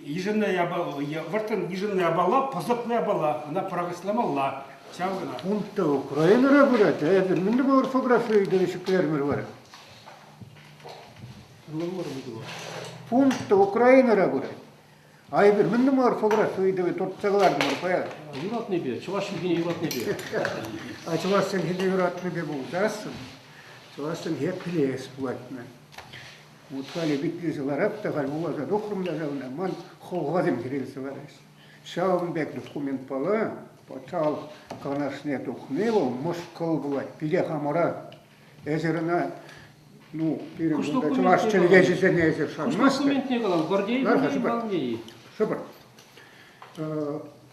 йышӑннӑ япала, вӑрттӑн йышӑннӑ япала, пӑсӑклӑ япала, ӑна пӑрахӑҫламалла. Ҫав кӑна. Пункта Украинӑра пырать, а эпир мӗнле бұл орфографи ыйтӑвӗ ҫӗклерӗмӗр вара? Пункта Украинӑра пырать. А эпир мӗн тума орфографи ыйтӑвӗ туртса кӑлартӑмӑр паян? Юратнипе, чӑваш чӗлхине юратнипе. А чӑваш чӗлхине юратнипе пулсассӑн, чӑваш чӗлхе пӗлес пулать-мӗн. Вот халӗ питлесе ларап та халь вуласа тухрӑм та ҫавна, ман хӑлхасем хӗрелсе лараҫҫӗ. Ҫавӑн пек документпала патшалӑх канашне тухни вӑл мӑшкӑл пулать, пире хамӑра. Эсир ӑна, ну, пирӗн кунта чӑваш чӗлхеҫӗсене эсир шанмастӑр. Документне калам, Гордеев Ивановне-и? Шӑпӑр.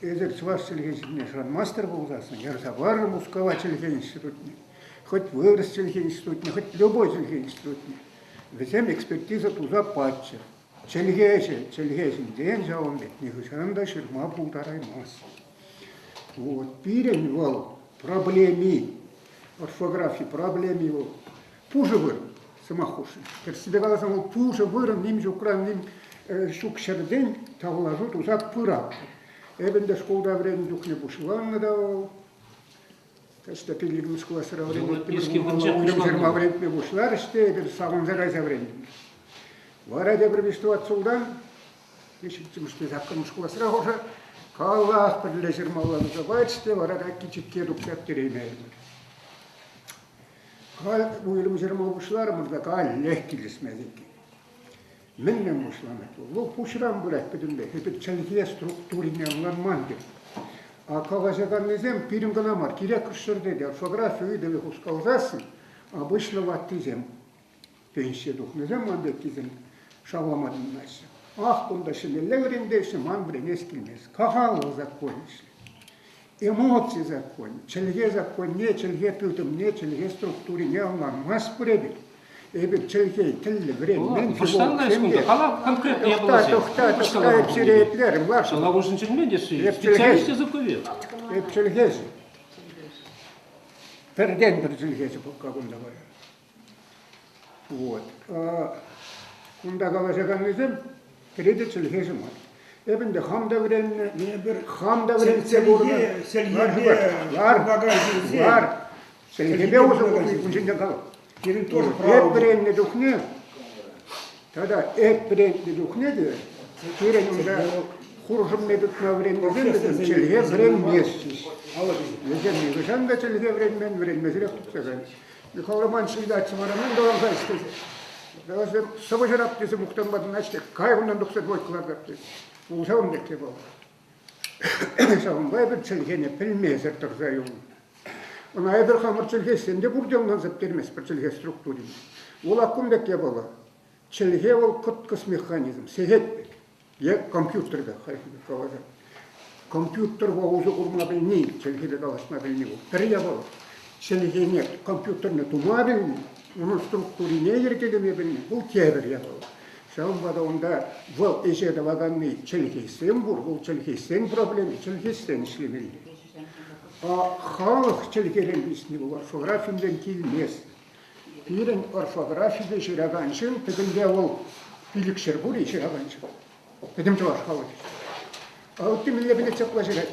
Эсир чӑваш чӗлхеҫӗсене шанмастӑр пулсассӑн, ярса парӑр Мускава чӗлхе институтне, хоть вырӑс чӗлхе институтне, хоть любой чӗлхе институтне. Вӗсем экспертиза туса паччӑр. Чӗлхеҫӗ чӗлхеҫӗнчен ҫавӑн пек нихӑҫан та ҫырма пултараймасть. Вот пирӗн вӑл проблеми, орфографи проблеми вӑл пушӑ вырӑн, сӑмах хушши. Тӗрӗссипе каласан вӑл пушӑ вырӑн ним ҫукран ним ҫук ҫӗртен тавлашу туса пырать. Эпӗ ӗнтӗ шкулта вӗреннӗ чухне пуҫланнӑ та вӑл. Таҫта пиллӗкмӗш класра вӗренеттӗмӗр, уйрӑм ҫырма вӗрентме пуҫларӗҫ те эпир савӑнса кайса вӗрентӗмӗр. Вара тепӗр виҫ-тӑват ҫултан, ҫиччӗмӗшпе саккӑрмӗш класра уже каллах пӗрле ҫырмалла туса пачӗ те вара такки чикке тухса ӗптереймерӗмӗр. Халь уйрӑм ҫырма пуҫларӑмӑр та каллех килӗшмест иккен. Мӗнле пуҫланать вӑл? Вӑл пуҫран пырать пӗтӗмпех. Эпир чӗлхе структурине ӑнланман пек. А калаҫаканнисем пирӗн кӑна мар, кирек хӑш ҫӗрте те орфографи ыйтӑвӗ хускалсассӑн обычно ваттисем, пенсие тухнисем ман пеккисем шавлама тытӑнаҫҫӗ. Ах, кунта ҫӗнӗлле вӗрентеҫҫӗ, ман вӗренес килмест. Кахаллӑ закончили. Эмоци законӗ, чӗлхе законне, чӗлхе тытӑмне, чӗлхе структурине ӑнланмастпӑр эпир. Эпир чӗлхе тӗллӗ вӗренмен филологсем те. Кала конкретно я была. Тӑхта, тӑхта, эп сире итлерӗм, лар. Сана ушӑн чӗнмен те специалист языковед. Эп чӗлхеҫӗ. Пӗртен-пӗр чӗлхеҫӗ пока кунта вара. Вот. Кунта калаҫаканнисем пире те чӗлхеҫӗ мар. Эп ӗнтӗ хам та вӗреннӗ, хам та вӗрентсе курнӑ. Лар, лар, Чӗлхепе усӑ курни кун ҫинчен калап. Пирӗн тоже Эп вӗреннӗ чухне тата эп вӗрентнӗ чухне те пирӗн унта хуршӑмне тытма вӗреннисем вӗсем чӗлхе вӗренместчӗҫ. Вӗсем нихӑҫан та чӗлхе вӗренмен, вӗренмесӗрех тухса кайнӑ. Михаил Романович ыйтатчӗ вара, мӗн каласа тесе. Вӗсем сӑвӑ ҫырап тесе мухтанма тӑнаҫҫӗ, кай унтан тухса двойка лартап тесе. Ҫавӑн пек те вӑл. Ҫавӑнпа эпир чӗлхене пӗлмесӗр тӑрса юлнӑ. Ӑна эпир хамӑр чӗлхесем те пурте ӑнланса пӗтерместпӗр чӗлхе структурине. Вӑл ак кун пек япала. Чӗлхе вӑл кӑткӑс механизм, сехет пек. Е компьютер пек, хальхи пек каласан. Компьютерпа усӑ курма пӗлни, чӗлхепе калаҫма пӗлни вӑл пӗр япала. Чӗлхене компьютерне тума пӗлни, унӑн структурине йӗркелеме пӗлни вӑл тепӗр япала. Ҫавӑнпа та унта вӑл ӗҫе тӑваканни чӗлхесем пур, вӑл чӗлхесен проблеми, чӗлхесен ӗҫлемелле. А халӑх чӗлхерен писни вӑл орфографинчен килмест. Пирӗн орфографипе ҫыракан ҫын пӗтӗмпе вӑл пилӗкҫӗр пур-и ҫыракан ҫын? Пӗтӗм чӑваш халӑхӗ. А ытти мӗнле пӗлет ҫапла ҫырать?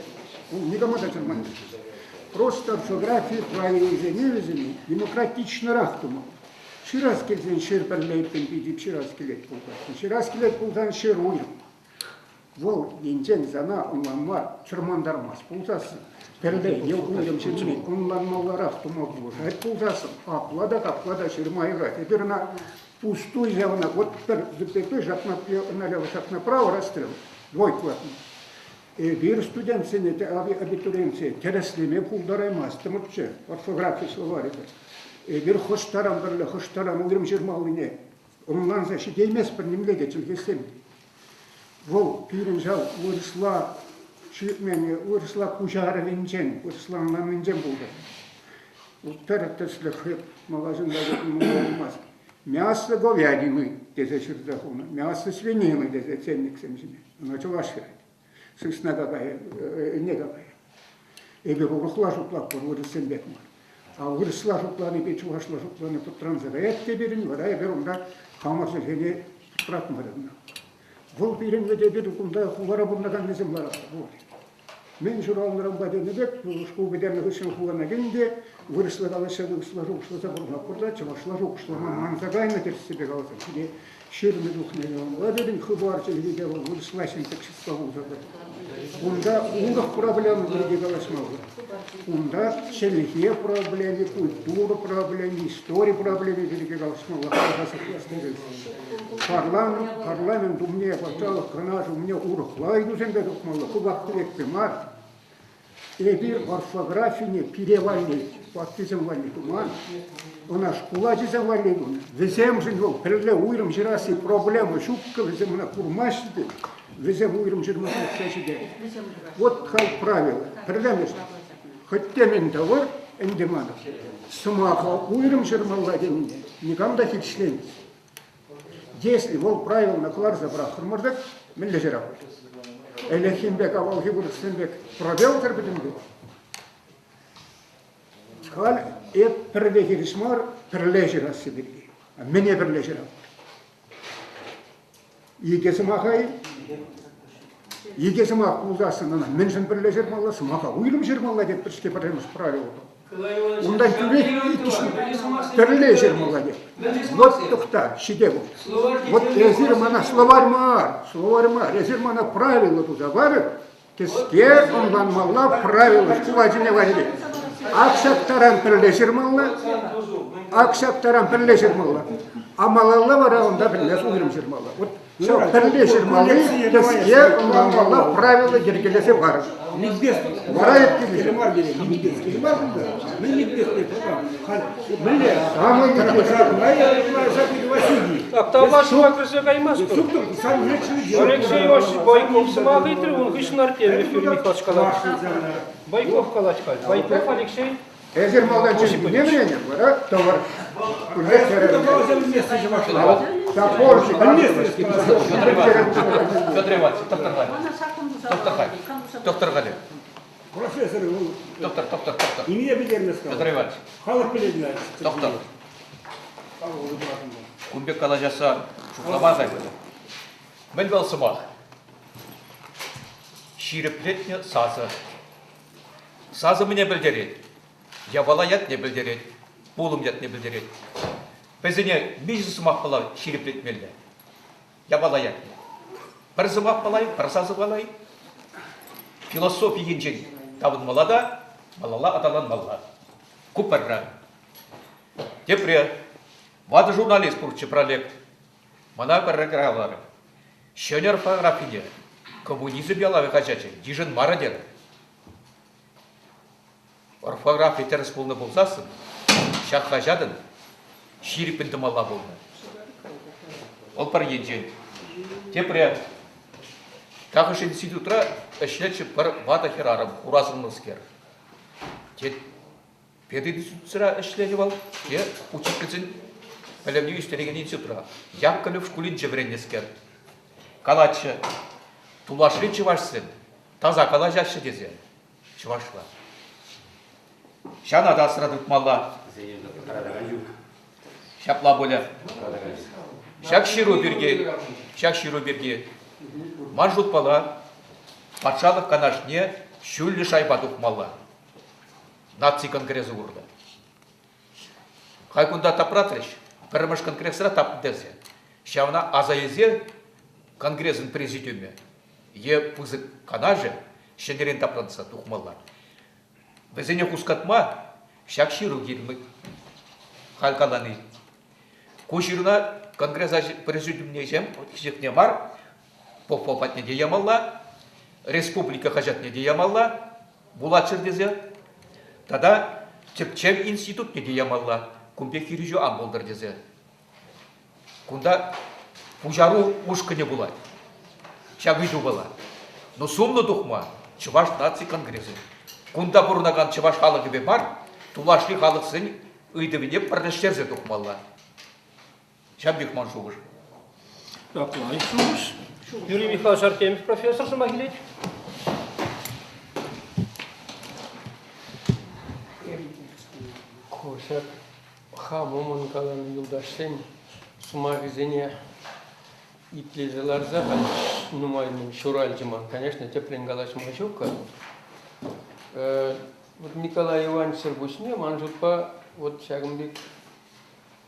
Вӑл никама та чӑрмантармасть. Просто орфографи правилисене вӗсене демократичнӑрах тумалла. Ҫырас килсен ҫыр пӗрле эппин питӗ ҫырас килет пулсан. Ҫырас килет пулсан ҫыр уйрӑм. Вӑл енчен сана ӑнланма чӑрмантармасть пулсассӑн, пӗрле е уйрӑм ҫынни ӑнланмалларах тума пулӑшать пулсассӑн, апла та капла та ҫырма юрать. Эпир ӑна пустуй ҫавна, вот пӗр запятой шаг налево, шаг направо расстрел, двойку лартнӑ. Эпир студентсене, абитуриентсене тӗрӗслеме пултараймастӑмӑрччӗ орфографи словарӗпе. Эпир хӑш таран пӗрле, хӑш таран уйрӑм ҫырмаллине ӑнланса ҫитейместпӗр нимле те чӗлхесем. Вӑл пирӗн ҫав вырӑсла ҫитмен, вырӑсла куҫарӑвӗнчен, вырӑсланманнинчен пултӑр. Пӗр тӗслӗх магазинта пулмасть. Мясо говядины тесе ҫырса хунӑ, мясо свинины тесе ценниксем ҫине. Ӑна чӑваш ҫырать. Сысна какайӗ, ӗне какайӗ. Эпир урӑхла шутлатпӑр, вырӑссем пек мар. А вырӑсла шутланипе чӑвашла шутлани пӑтранса каять те пирӗн, вара эпир унта хамӑр чӗлхене пӑтратмарӑмӑр. Вӑл пирӗн вӗт эпир кунта хулара пурӑнаканнисем ларатпӑр. Мӗн ҫуралнӑранпа тенӗ пек шкул пӗтернӗ хыҫҫӑн хулана кӗнӗ те вырӑсла калаҫса вырӑсла шухӑшласа пурӑнатпӑр та чӑвашла шухӑшлама манса кайнӑ тӗрӗссипе каласан. Пире ҫырнӑ чухне ӑнла пирӗн хыпар чӗлхипе вӑл вырӑсла синтаксиспа пулса тӑрать. Унта урӑх проблема пирки калаҫмалла. Унта чӗлхе проблеми, культура проблеми, истори проблеми пирки калаҫмалла. Парламент, парламент умне, патшалӑх канашӗ умне урӑхла ыйтусемпе тухмалла, ку вак-тӗвекпе мар. Эпир орфографине пире валли, ваттисем валли туман, ӑна шкул ачисем валли тунӑ. Вӗсемшӗн вӑл пӗрле уйрӑм ҫырасси проблема ҫуккӑ, вӗсем ӑна курмаҫҫӗ те, вӗсем уйрӑм ҫырма пӑхса ҫитет. Вот халь правило. Пӗрремӗш, хӑть темӗн тӑвӑр, ӗнтӗ манӑн, сӑмаха уйрӑм ҫырмалла тенине никам та хирӗҫлемест. Если вӑл правилӑна кӑларса пӑрахрӑмӑр-тӑк, мӗнле ҫыратпӑр? Ӗлӗкхин пек, авалхи вырӑссем пек пробелсӑр пӗтӗмпе. Халь эп пӗрле хирӗҫ мар, пӗрле ҫырасси пирки. Мӗне пӗрле ҫыратпӑр? Икӗ сӑмаха-и? Икӗ сӑмах пулсассӑн ӑна мӗншӗн пӗрле ҫырмалла? Сӑмаха уйрӑм ҫырмалла тетпӗр-ҫке пӗрремӗш правило. Унтан тӳрех иккӗшне пӗрле ҫырмалла тет. Вот тӑхта, ҫите вӑл. Вот эсир мана словарь мар, словарь мар, эсир мана правило туса парӑр, кӗске ӑнланмалла правило шкул ачине валли. Ак ҫак таран пӗрле ҫырмалла, ак ҫак таран пӗрле ҫырмалла. А малалла вара унта пӗрле уйрӑм ҫырмалла. Вот ҫав пӗрле ҫырмалли кӗске ӑнланмалла правило йӗркелесе парӑр. Ликбез. Вара эп килӗшӗп. Мар киле, ликбез. Мар кунта. Мӗн ликбез халь мӗнле? Самый ликбез. Так, тавлашӑва кӗрсе каймастпӑр. Алексей Иванович Бойков сӑмах ыйтрӗ, ун хыҫҫӑн Артемьев Юрий Михайлович калать. Бойков калать халь. Бойков Алексей. Эсир малтан чӗлхене вӗренӗр, вара тӑвӑр. Топорчик. Петр Иванович, доктор Доктор Доктор Гали. Профессор, Доктор, доктор, доктор. Имя пӗтернӗ сказал. Петр Иванович. Халӑх пӗлет Доктор. Кун пек калаҫасса шутлама каймалла. Мӗн вӑл сӑмах? Ҫирӗплетнӗ сасӑ. Сасӑ мӗне пӗлтерет? Япала ятне пӗлтерет, пулӑм ятне пӗлтерет. Вӗсене миҫе сӑмахпала ҫирӗплетмелле? Япала ятне. Пӗр сӑмахпала, пӗр сасӑпала. Философи енчен тавӑнмалла та малалла аталанмалла. Ку пӗрре. Тепре ватӑ журналист пурччӗ пролект. Мана пӗрре каларӗ. Ҫӗнӗ орфографине коммунизм ялавӗ хаҫачӗ йышӑнмарӗ терӗ. Орфографи тӗрӗс пулнӑ пулсассӑн ҫак хаҫатӑн ҫирӗппӗн тӑмалла пулнӑ. Вӑл пӗр енчен. Тепре тахӑш институтра ӗҫлетчӗ пӗр ватӑ хӗрарӑм, хура сӑнлӑскер. Тет, пединститутра ӗҫленӗ вӑл, те учительсен пӗлӗвне ӳстерекен институтра. Яковлев шкулӗнче вӗреннӗскер. Калатчӗ, тулашри чӑвашсем таса калаҫаҫҫӗ тесе чӑвашла. Ҫана та асра тытмалла. Ҫапла пулӗ. Ҫак ҫыру пирки, ҫак ҫыру пирки ман шутпала патшалӑх канашне ҫӳллӗ шайпа тухмалла. Наци конгресӗ урлӑ. Хай кунта тапратрӗҫ. Пӗрремӗш конгресра тапнӑ Ҫавна аса илсе конгресӑн президиумӗ е пысӑк канашӗ ҫӗнӗрен тапранса тухмалла. Вӗсене хускатма ҫак ҫыру кирлӗ. Халь калани. Ку ҫыруна конгресс президиумне хисепне мар, Попов патне те ямалла, республика хаҫатне те ямалла, вулаччӑр тесе, тата тӗпчев институтне те ямалла, кун пек хирӗҫӳ ан пултӑр тесе. Кунта пуҫару ушкӑнӗ пулать. Ҫак ыйтупала. Но сумлӑ тухма Чӑваш наци конгресӗ. Кунта пурӑнакан чӑваш халӑхӗпе мар, тулашри халӑхсен ыйтӑвне пӗрлештерсе тухмалла. Ҫав пек ман шухӑш. Так, лайӑх шухӑш. Юрий Михайлович Артемьев профессор сӑмах илет. Ку ҫак хам умӑн каланӑ юлташсен сӑмахӗсене итлесе ларса халь нумай ҫуралчӗ ман. Конечно, тӗплӗн калаҫма ҫук-ха. Вот Николай Ивановичсӑр пуҫне ман шутпа вот ҫакӑн пек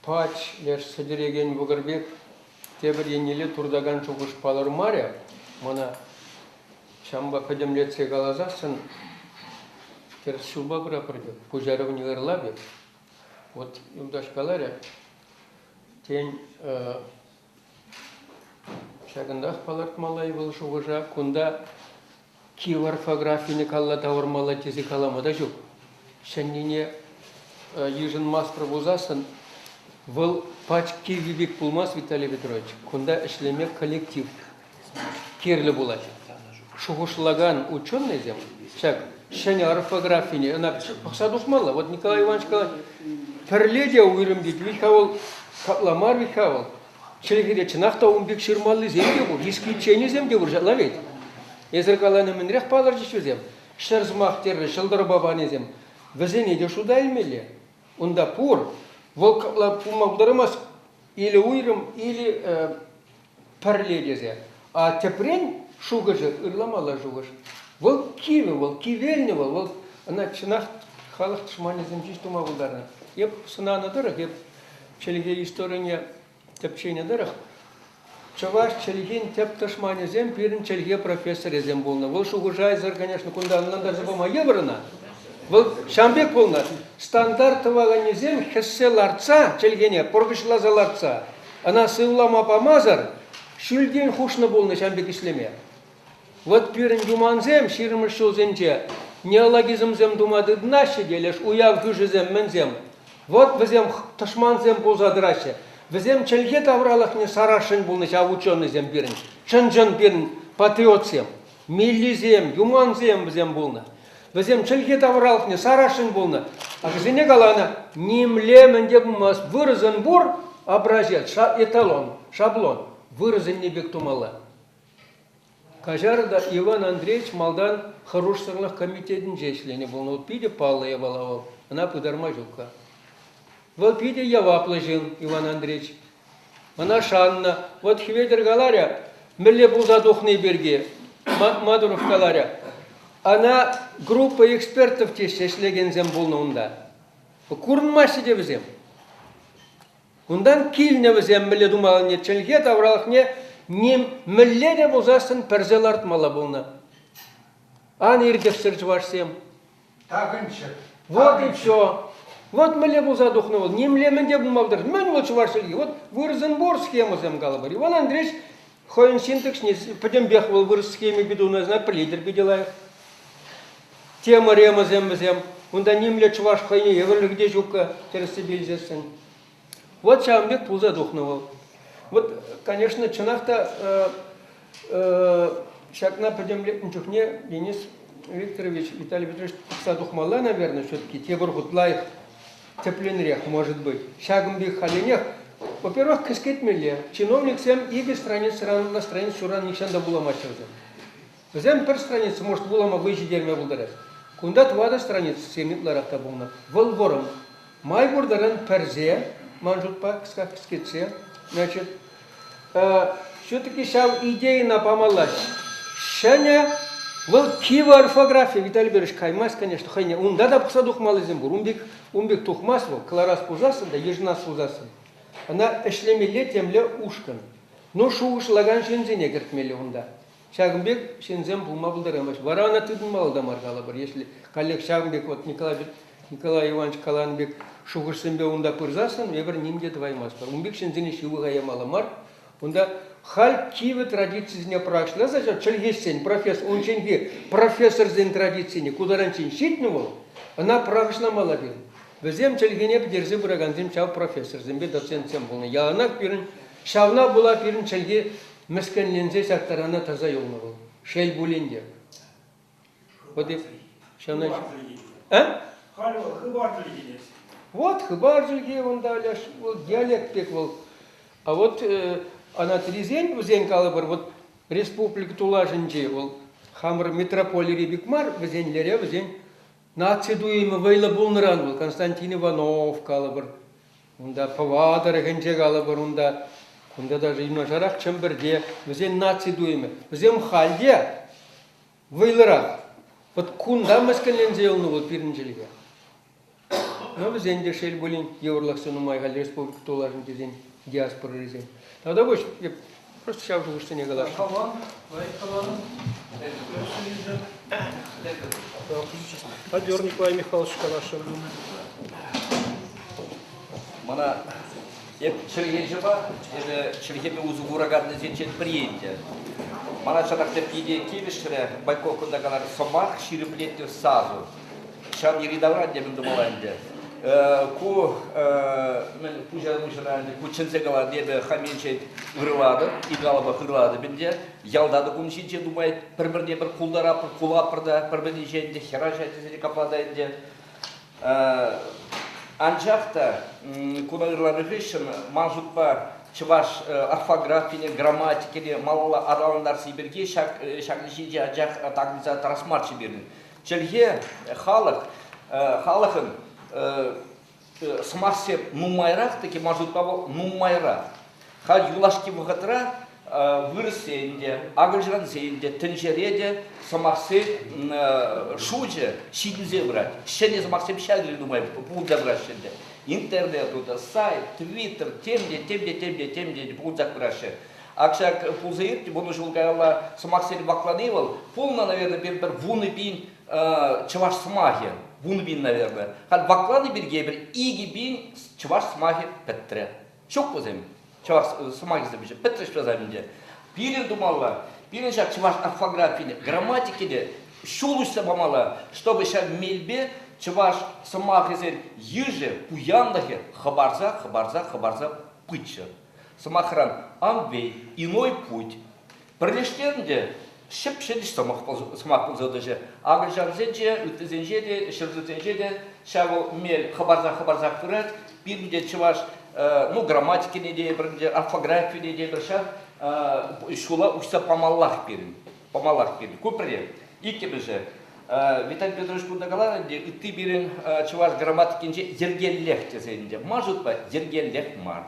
пач леш сӗтӗрекен вӑкӑр пек тепӗр еннелле туртакан шухӑш палӑрмарӗ. Мана ҫавӑнпа пӗтӗмлетсе каласассӑн тӗрӗс ҫулпа пыратпӑр пек, пуҫарӑвне ырла пек. Вот юлташ каларӗ, тен, ҫакӑнтах палӑртмалла-и вӑл шухӑша, кунта кив орфографине калла тавӑрмалла тесе калама та ҫук. Ҫӗннине йышӑнмастпӑр пулсассӑн вӑл пач кивви пек пулмасть, Виталий Петрович. Кунта ӗҫлеме коллектив кирлӗ пулать. Шухӑшлакан ученӑйсем ҫак ҫӗнӗ орфографине ӑна пӑхса тухмалла. Вот Николай Иванович калать, пӗрле те уйрӑм тет, вӗт-ха вӑл капла мар вӗт-ха вӑл. Чӗлхере чӑнах та ун пек ҫырмаллисем те пур, исключенисем те пур ҫапла вӗт. Эсир каланӑ мӗнрех палӑрчӗҫ вӗсем? Ҫӗр сӑмах терӗ ҫӑлтӑрпа панисем. Вӗсене те шута илмелле. Унта пур. Вӑл капла пулма пултараймасть. Или уйрӑм, или пӗрле тесе. А тӗпрен шухӑшӗ ырламалла шухӑш. Вӑл кивӗ вӑл, кивелнӗ вӑл, вӑл ӑна чӑнах халӑх тӑшманӗсем ҫеҫ тума пултарнӑ. Эп сӑнанӑ тӑрӑх, эп чӗлхе историне тӗпченӗ тӑрӑх, чӑваш чӗлхин тӗп тӑшманӗсем пирӗн чӗлхе профессорӗсем пулнӑ. Вӑл шухӑшайсӑр, конечно, кунта ӑнлантарса пама йывӑр ӑна. Вӑл ҫавӑн пек пулнӑ. Стандарт тӑваканнисем хӗссе лартса чӗлхене пӑркӑчласа лартса ӑна сывлама памасӑр ҫӳлтен хушнӑ пулнӑ ҫавӑн пек ӗҫлеме. Вот пирӗн юмансем ҫирӗммӗш ҫулсенче неологизмсем тума тытӑнаҫҫӗ те леш уяв хӳшӗсем мӗнсем. Вот вӗсем тӑшмансем пулса тӑраҫҫӗ. Вӗсем чӗлхе тавралӑхне сарасшӑн пулнӑ ҫав ученӑйсем пирӗн. Чӑн-чӑн пирӗн патриотсем. Миллисем, юмансем вӗсем пулнӑ. Вӗсем чӗлхе тавралӑхне сарасшӑн пулнӑ. А вӗсене каланӑ, нимле мӗн те пулмасть, вырӑсӑн пур образец, эталон, шаблон, вырӑсӑнни пек тумалла. Каҫар та Иван Андреевич малтан хӑрушсӑрлӑх комитетӗнче ӗҫленӗ пулнӑ. Вӑл питӗ паллӑ япала вӑл, ӑна пытарма ҫук-ха. Вӑл питӗ яваплӑ ҫын, Иван Андреевич. Ӑна шаннӑ. Вот Хӗветӗр каларӗ, мӗнле пулса тухни пирки. Мадуров каларӗ. Ӑна группа экспертов теҫҫӗ ӗҫлекенсем пулнӑ унта. Курӑнмаҫҫӗ те вӗсем. Унтан килнӗ вӗсем мӗнле тумаллине чӗлхе тавралӑхне ним мӗнле те пулсассӑн пӗрсе лартмалла пулнӑ. Ан иртӗхсӗр чӑвашсем. Такӑнчӑк. Вот и все. Вот мӗнле пулса тухнӑ вӑл. Нимле мӗн те пулма пултарать. Мӗн вӑл чӑваш чӗлхи? Вот вырӑсӑн пур схемӑсем калӑпӑр. Иван Андреевич хӑйӗн синтаксне пӗтӗмпех вӑл вырӑс схемипе тунӑ, знать, пӗлетӗр питӗ лайӑх. Тема-ремӑсем вӗсем. Унта нимле чӑваш хӑйне евӗрлӗх те ҫуккӑ, тӗрӗссипе илсессӗн. Вот ҫавӑн пек пулса тухнӑ вӑл. Вот, конечно, чӑнах та ҫакна пӗтӗмлетнӗ чухне Денис Викторович, Виталий Петрович пӑхса тухмалла, наверное, все-таки тепӗр хут лайӑх тӗплӗнрех, может быть. Ҫакӑн пек халинех, во-первых, кӗскетмелле. Чиновниксем икӗ страницӑран ытла страница ҫурран нихҫан та вуламаҫҫӗ вӗсем. Вӗсем пӗр страница, может, вулама вӑй ҫитерме пултарать. Кунта тӑватӑ страницӑсем ытларах та пулнӑ. Вӑл вӑрӑм. Май пур таран пӗрсе, ман шутпа, кӗскетсе, значит, все-таки ҫав идейӑна памалла. Ҫӗнӗ вӑл кивӗ орфографи, Виталий Петрович каймасть, конечно, хӑйне. Унта та пӑхса тухмаллисем пур. Ун пек, ун пек тухмасть вӑл, кӑларас пулсассӑн та, йышӑнас пулсассӑн. Ӑна ӗҫлемелле темле ушкӑн. Ну, шухӑшлакан ҫынсене кӗртмелле унта. Ҫакӑн пек ҫынсем пулма пултараймаҫҫӗ. Вара ӑна тытӑнмалла та мар калӑпӑр. Если коллег ҫакӑн пек вот Николай, Николай Иванович каланӑ пек шухӑшсемпе унта пырсассӑн эпир ним те тӑваймастпӑр. Ун пек ҫынсене ҫывӑха ямалла мар. Унта халь кивӗ традицисене пӑрахӑҫласа ҫав чӗлхеҫсен профессор, унчченхи профессорсен традицине ку таранччен ҫитнӗ вӑл, ӑна пӑрахӑҫламалла пирӗн. Вӗсем чӗлхене пӗтерсе пыракансем ҫав профессорсемпе доцентсем пулнӑ. Яланах пирӗн ҫавна пула пирӗн чӗлхе Мӗскӗнленсе ҫак тарана тӑрса юлнӑ вӑл. Шел пулин те. Вот ҫавна... А? Халь вӑл хыпар чӗлхи Вот хыпар чӗлхи унта леш, вӑл диалект пек вӑл. А вот анатрисен вӗсен калӑпӑр, вот республика тулашӗнчи вӑл хамӑр метрополири пек мар, вӗсен лере вӗсен наци туйӑмӗ вӑйлӑ пулнӑран вӑл Константин Иванов калӑпӑр, унта Пӑва тӑрӑхӗнче калӑпӑр, унта кунта даже юнашарах Чӗмпӗрте вӗсен наци туйӑмӗ. Вӗсем халь те вӑйлӑрах. Вот кунта мӗскӗнленсе юлнӑ вӑл пирӗн чӗлхе. Но вӗсен те, шел пулин, йывӑрлӑхсем нумай халь республика тулашӗн тесен диаспорӑрисен. Тавта пуҫ, эп просто ҫав шухӑшсене каласшӑн. Калан, лайӑх каланӑ. Адер Николай Михайлович каласшӑн. Мана эп чӗлхеҫӗпа, эпӗ чӗлхепе усӑ кураканнисенчен пӗри ӗнтӗ. Мана чӑнах та питӗ килӗшрӗ Байков кунта каларӗ, сӑмах ҫирӗплетнӗ сасӑ. Ҫав йӗри-тавра ӗнтӗ мӗн тумалла ӗнтӗ. Ку мӗн пуҫаруҫӑна ӗнтӗ ку чӗнсе каланӑ эпӗ хам енчен ырлатӑп, ик алӑпа ырлатӑп ӗнтӗ. Ялта та кун ҫинче нумай пӗр-пӗрне пӗр култаратпӑр, кулатпӑр та пӗр-пӗринчен ӗнтӗ, хӗрача тесе те капла та ӗнтӗ. Анчах та куна ырланӑ хыҫҫӑн ман шутпа чӑваш орфографине, грамматикине малалла аталантарасси пирки ҫак ҫакӑн ҫинче анчах такӑнса тӑрас марччӗ пирӗн. Чӗлхе халӑх халӑхӑн сӑмахсем нумайрах таки ман шутпа вӑл нумайрах. Халь юлашки вӑхӑтра вырӑссен те, акӑлчансен те, тӗнчере те сӑмахсен шучӗ ҫитӗнсе пырать. Ҫӗнӗ сӑмахсем ҫав тери нумай пулса пыраҫҫӗ ӗнтӗ. Интернет, сайт, твиттер, тем те, тем те, тем те, тем те пулсах пыраҫҫӗ. Ак ҫак пулса иртнӗ вунӑ ҫул каялла сӑмахсен ваклани вӑл пулнӑ, наверное, пин пӗр 10,000 чӑваш сӑмахӗ. 10,000, наверное. Халь ваклани пирки эпир 2,000 чӑваш сӑмахӗ пӗтрӗ. Ҫук вӗсем. Чӑваш сӑмахӗсем пӗтрӗҫ вӗсем ӗнтӗ. Пирӗн тумалла, пирӗн ҫак чӑваш орфографине, грамматикине ҫул уҫса памалла, чтобы ҫав мелпе чӑваш сӑмахӗсен йышӗ, пуянлӑхӗ хӑпарса, хӑпарса, хӑпарса пыччӑр. Сӑмахран, Амвей, иной путь. Пӗрлештернӗ те ҫӗп-ҫӗнӗ сӑмах пулса тӑчӗ. Акӑлчансенче, ыттисенче те, ҫӗршывсенче те ҫав мел хӑпарса-хӑпарсах пырать. Пирӗн те чӑваш, ну, грамматикине те эпир ӗнтӗ, орфографине те эпир ҫав ҫула уҫса памаллах пирӗн. Памаллах пирӗн. Ку пӗрре. Иккӗмӗшӗ, Виталий Петрович кунта каланӑ ӗнтӗ, ытти пирӗн чӑваш грамматикинче йӗркеллех тесе ӗнтӗ. Ман шутпа, йӗркеллех мар.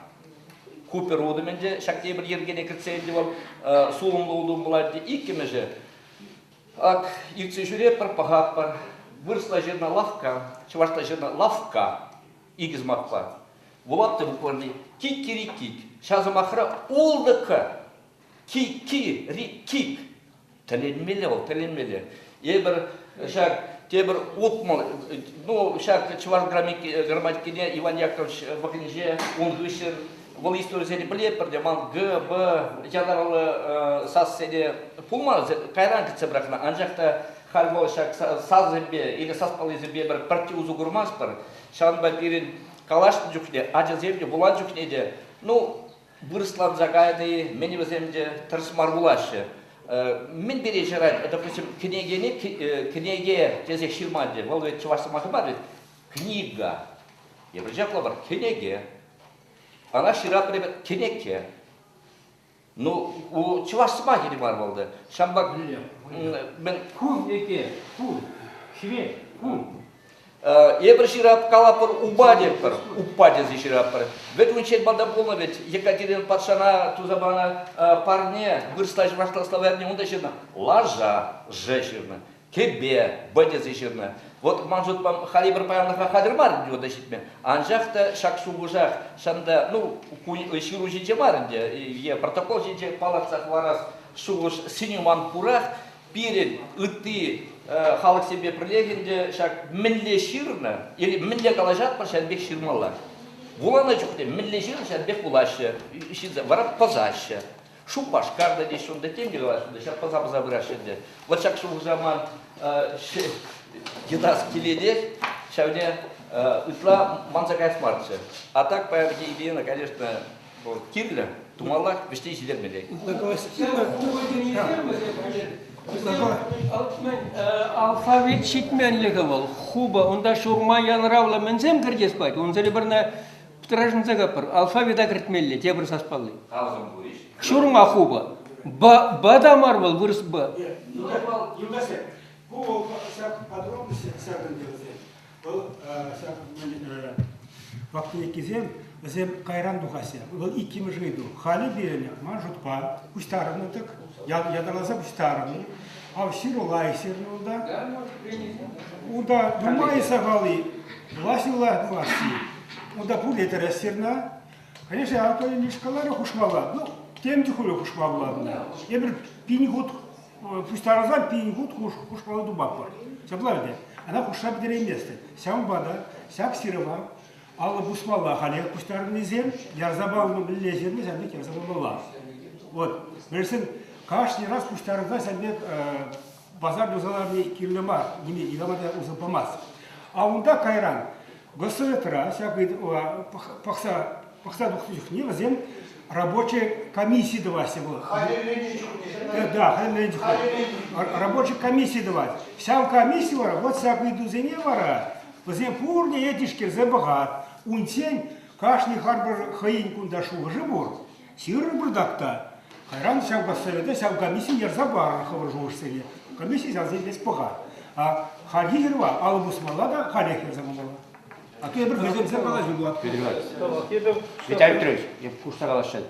Купер утӑм ӗнтӗ, ҫак тепӗр йӗркене кӗртсе ӗнтӗ вӑл сулӑмлӑ утӑм пулать. Иккӗмӗшӗ, ак иртсе ҫӳретпӗр, пӑхатпӑр. Вырӑсла ҫырнӑ лавкка, чӑвашла ҫырнӑ лавкка икӗ сӑмахпа. Вулап та букварьне киккирикик. Ҫав сӑмахра ултӑ Ки-ки-ри-кик. Тӗлӗнмелле вӑл, тӗлӗнмелле. Эпир ҫак тепӗр 60, ну, ҫак чӑваш грамматикине Иван Яковлевич вӑхӑтӗнче ун хыҫҫӑн вӑл историсене пӗлетпӗр те, ман Г, Б ятарлӑ сассене пулман, кайран кӗтсе пӑрахнӑ. Анчах та халь вӑл ҫак сасӑсемпе или саспаллисемпе пӗр пӗртте усӑ курмастпӑр. Ҫавӑнпа пирӗн калаҫнӑ чухне, ачасем те, вуланӑ чухне те, ну, вырӑсланса кайнӑ-и, мӗн вӗсем те тӗрӗс мар вулаҫҫӗ. Мӗн пире ҫырать, допустим, кӗнекене кӗнеке тесе ҫырман те, вӑл ведь чӑваш сӑмахӗ мар ведь, книга. Эпир ҫапла мар, кӗнеке. Ӑна ҫыратпӑр эпир кӗнеке. Ну, у чӑваш сӑмахӗ те мар вӑл та. Ҫавӑнпа мӗн Кун эке, кун, хӗвел, кун. Эпир ҫырап калапӑр упа тетпӗр, упа тесе ҫыраппӑр. Вӗт унччен малтан пулнӑ вӗт Екатерина патшана туса панӑ парне, вырӑсла чӑвашла словарьне унта ҫырнӑ лаша, ж ҫырнӑ, кӗпе, б тесе ҫырнӑ. Вот ман шутпа халь эпир паянлӑха хатӗр мар ӗнтӗ унта ҫитме. Анчах та ҫак шухӑшах ҫанта, ну, ҫыру ҫинче мар ӗнтӗ, е протокол ҫинче палӑртса хӑварас шухӑш сӗнӳ ман пурах. Пирӗн ытти халӑхсемпе пӗрлех ӗнтӗ ҫак мӗнле ҫырнӑ или мӗнле калаҫатпӑр, ҫавӑн пек ҫырмалла. Вуланӑ чухне мӗнле ҫырнӑ, ҫавӑн пек вулаҫҫӗ, ҫынсем вара пӑсаҫҫӗ. Шупашкар та теҫҫӗ унта, тем те калаҫҫӗ унта, ҫак пӑса-пӑса пыраҫҫӗ ӗнтӗ. Вот ҫак шухӑша ман йӑтас килетех, ҫавне ытла манса каяс марччӗ. А так паянхи идеяна, конечно, вӑл кирлӗ, тумаллах, вӗҫне ҫитермелле. Алфавит ҫитменлӗхӗ вӑл, хупӑ, унта ҫурма янӑравлӑ мӗнсем кӗртес пулать, унсӑр пӗрне пӑтӑрашӑнса капӑр. Алфавита кӗртмелле, тепӗр саспалли. Ҫурма хупӑ. Б, Б та мар вӑл, вырӑс Б. Юлташсем, ку вӑл ҫак подробности ҫакӑн вӗсем. Вӑл ҫак вак-тӗвеккисем вӗсем кайран тухаҫҫӗ. Вӑл иккӗмӗш ыйту. Халӗ пирӗн, ман шутпа, пуҫтарӑннӑ тӑк, ятарласа пуҫтарӑннӑ. Ав ҫыру лайӑх ҫырнӑ унта. Унта нумай сахал-и, власть власти. Унта пурте тӗрӗс ҫырнӑ. Конечно, Анатолий Ильич каларӗ хушмалла. Ну, тем чухлӗ хушма пулать. Эпир пин хут пуҫтарӑнсан пин хут хушмалла тупатпӑр. Ҫапла вӗт. Ӑна хушса пӗтерейместӗн. Ҫавӑнпа та ҫак ҫырӑва алӑ пусмалла халех пуҫтарӑннисем ярса панӑ мӗнле ҫырнӑ ҫавӑн пек ярса памалла. Вот. Мӗншӗн кашни раз пуҫтарӑнса ҫавӑн пек базар туса ларни кирлӗ мар, ниме никама та усӑ памасть. А унта кайран Госсоветра ҫак пӑхса пӑхса тухнӑ чухне вӗсем рабочи комисси тӑваҫҫӗ вӑл. Хатӗрленнӗ чухне. Да, хатӗрленнӗ чухне. Рабочи комисси тӑвать. Ҫав комисси вара вот ҫак ыйтусене вара вӗсем пурне тишкерсе пӑхать. Унччен кашни харпӑр хӑйӗн кунта шухӑшӗ пур. Ҫырӑр пӑртак та. Кайран ҫав госсовета ҫав комисси ярса парӑр хӑвӑр шухӑшсене. Комисси ҫавсен ӗҫ пӑхать. А хальхи ҫырӑва алӑ пусмалла та халех ярса памалла. А то эпир вӗсемсӗр калаҫу пулать. Виталий Петрович, эп хушса каласшӑн.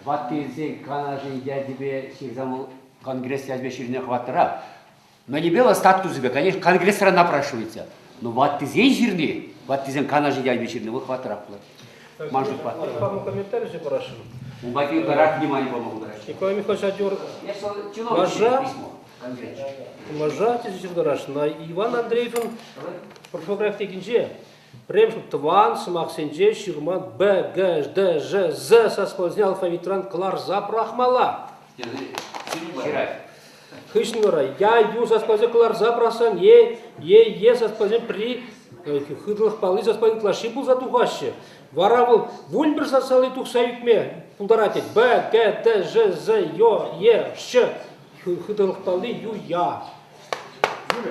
Ваттисен канашӗн ячӗпе ҫырсан вӑл конгресс ячӗпе ҫырнине хӑваттӑра. Мӗнӗпе вӑл статусӗпе, конечно, конгрессра напрашивается. Но ваттисен ҫырни, ваттисен канашӗн ячӗпе ҫырни вӑл хӑваттӑрах пулать. Ман шутпа. Пама комментарий парашӑн. Унпа ытларах внимание пама пултараҫҫӗ. Николай Михайлович Адер Мажа Мажа тесе ҫыртарасшӑн. Иван Андреевӑн орфографикинче пӗрремӗш тӑван сӑмахсенче ҫырман Б, Г, Д, Ж, З саспаллисене алфавитран кӑларса пӑрахмалла. Хыҫҫӑн вара Я, Ю саспаллисене кӑларса пӑрахсан Е, Е, Е саспаллисем пӗри хытлӑх палли саспалли ытлашши пулса тухаҫҫӗ. Вара вӑл 11 сассалли тухса ӳкме пултарать тет. Б, Г, Т, Ж, З, Ё, Е, Щ хытӑлӑх палли Ю, Я.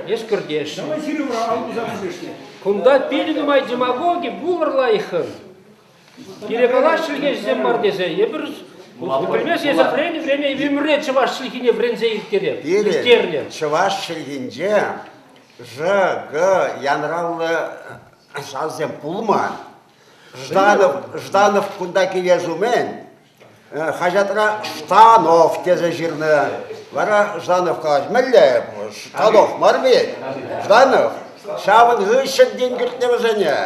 Эс кӗртеҫҫӗ. Кунта питӗ нумай демагоги пулӑр лайӑххӑн. Пире калас чӗлхеҫӗсем мар тесе эпир пӗлмес эсӗ вӗреннӗ время ӗмӗре чӑваш чӗлхине вӗренсе ирттернӗ. Пирӗн чӑваш чӗлхинче Ж, Г янравлӑ сасӑсем пулман. Жданов, Жданов кунта килес умӗн хаҫатра Штанов тесе ҫырнӑ. Вара Жданов калать, мӗнле Штанов мар ведь? Жданов. Ҫавӑн хыҫҫӑн тин кӗртнӗ вӗсене.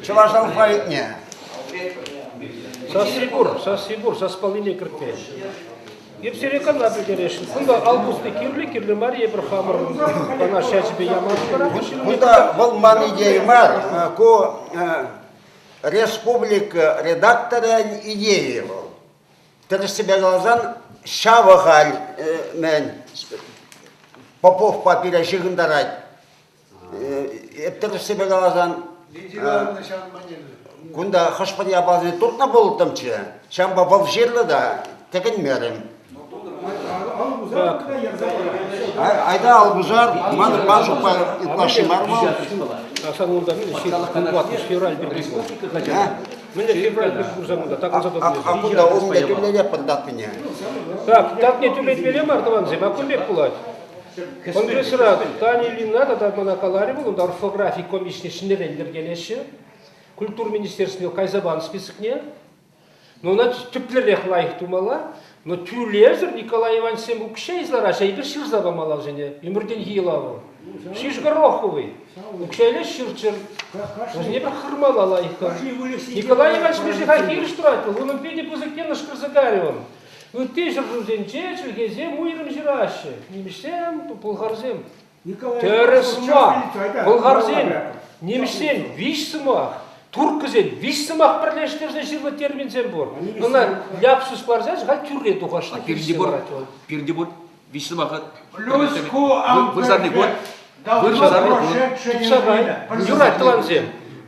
Чӑваш алфавитне. Сасси пур, сасси пур, саспаллине кӗртме. Эп сире кӑна пӗлтересшӗн. Кунта ал пусни кирлӗ, кирлӗ мар, эпир хамӑр ӑна ҫачӗпе ямастпӑр. Кунта вӑл ман идея мар, ку республика редакторӗн идейи вӑл. Тӗрӗссипе каласан, ҫавӑ халь мӗн Поповпа пире ҫыхӑнтарать. Эп тӗрӗссипе каласан, кунта хӑш-пӗр япаласене туртнӑ пулӑттӑмччӗ, ҫавӑнпа вӑл ҫырлӑ та тӗкӗнмерӗм. Айта алпусар, ман ман шутпа ытлашши мар вӑл. Сан унта мӗнле февраль пирки Мӗнле февраль пирки курсан унта такӑнса А кунта умне тӳлетпӗр датине. Так, датне тӳлетмелле мар, тӑвансем, а кун пек пулать. Конгрессра Таня Ильина тата мана каларӗ вӑл, унта орфографи комиссине ҫӗнӗрен йӗркелеҫҫӗ. Культура министерствине кайса панӑ списокне. Но ӑна тӗплӗрех лайӑх тумалла. Но тӳлевсӗр Николай Ивановичсем укҫа илсе лараҫҫӗ, эпир ҫырса памалла вӗсене. Ӗмӗртенхи йӑла вӑл. Шишкӑроховый. Укҫа илес ҫырччӑр. Вӗсене пӗр хырмалла лайӑххӑн. Николай Иванович мӗншӗн-ха хирӗҫ тӑрать вӑл? Унӑн питӗ пысӑк йӑнӑш кӗрсе кайрӗ он. Ытти ҫӗршывсенче чӗлхесем уйрӑм ҫыраҫҫӗ. Нимӗҫсем, пӑлхарсем. Тӗрӗс мар. Пӑлхарсен, нимӗҫсен виҫ сӑмах, турккӑсен виҫ сӑмах пӗрлештерсе ҫырнӑ терминсем пур. Ӑна ляпсус парсан халь тӳрре тухасшӑн. Пирте пур, пирте пур виҫ сӑмаха. Плюс ку Юрать, тӑвансем.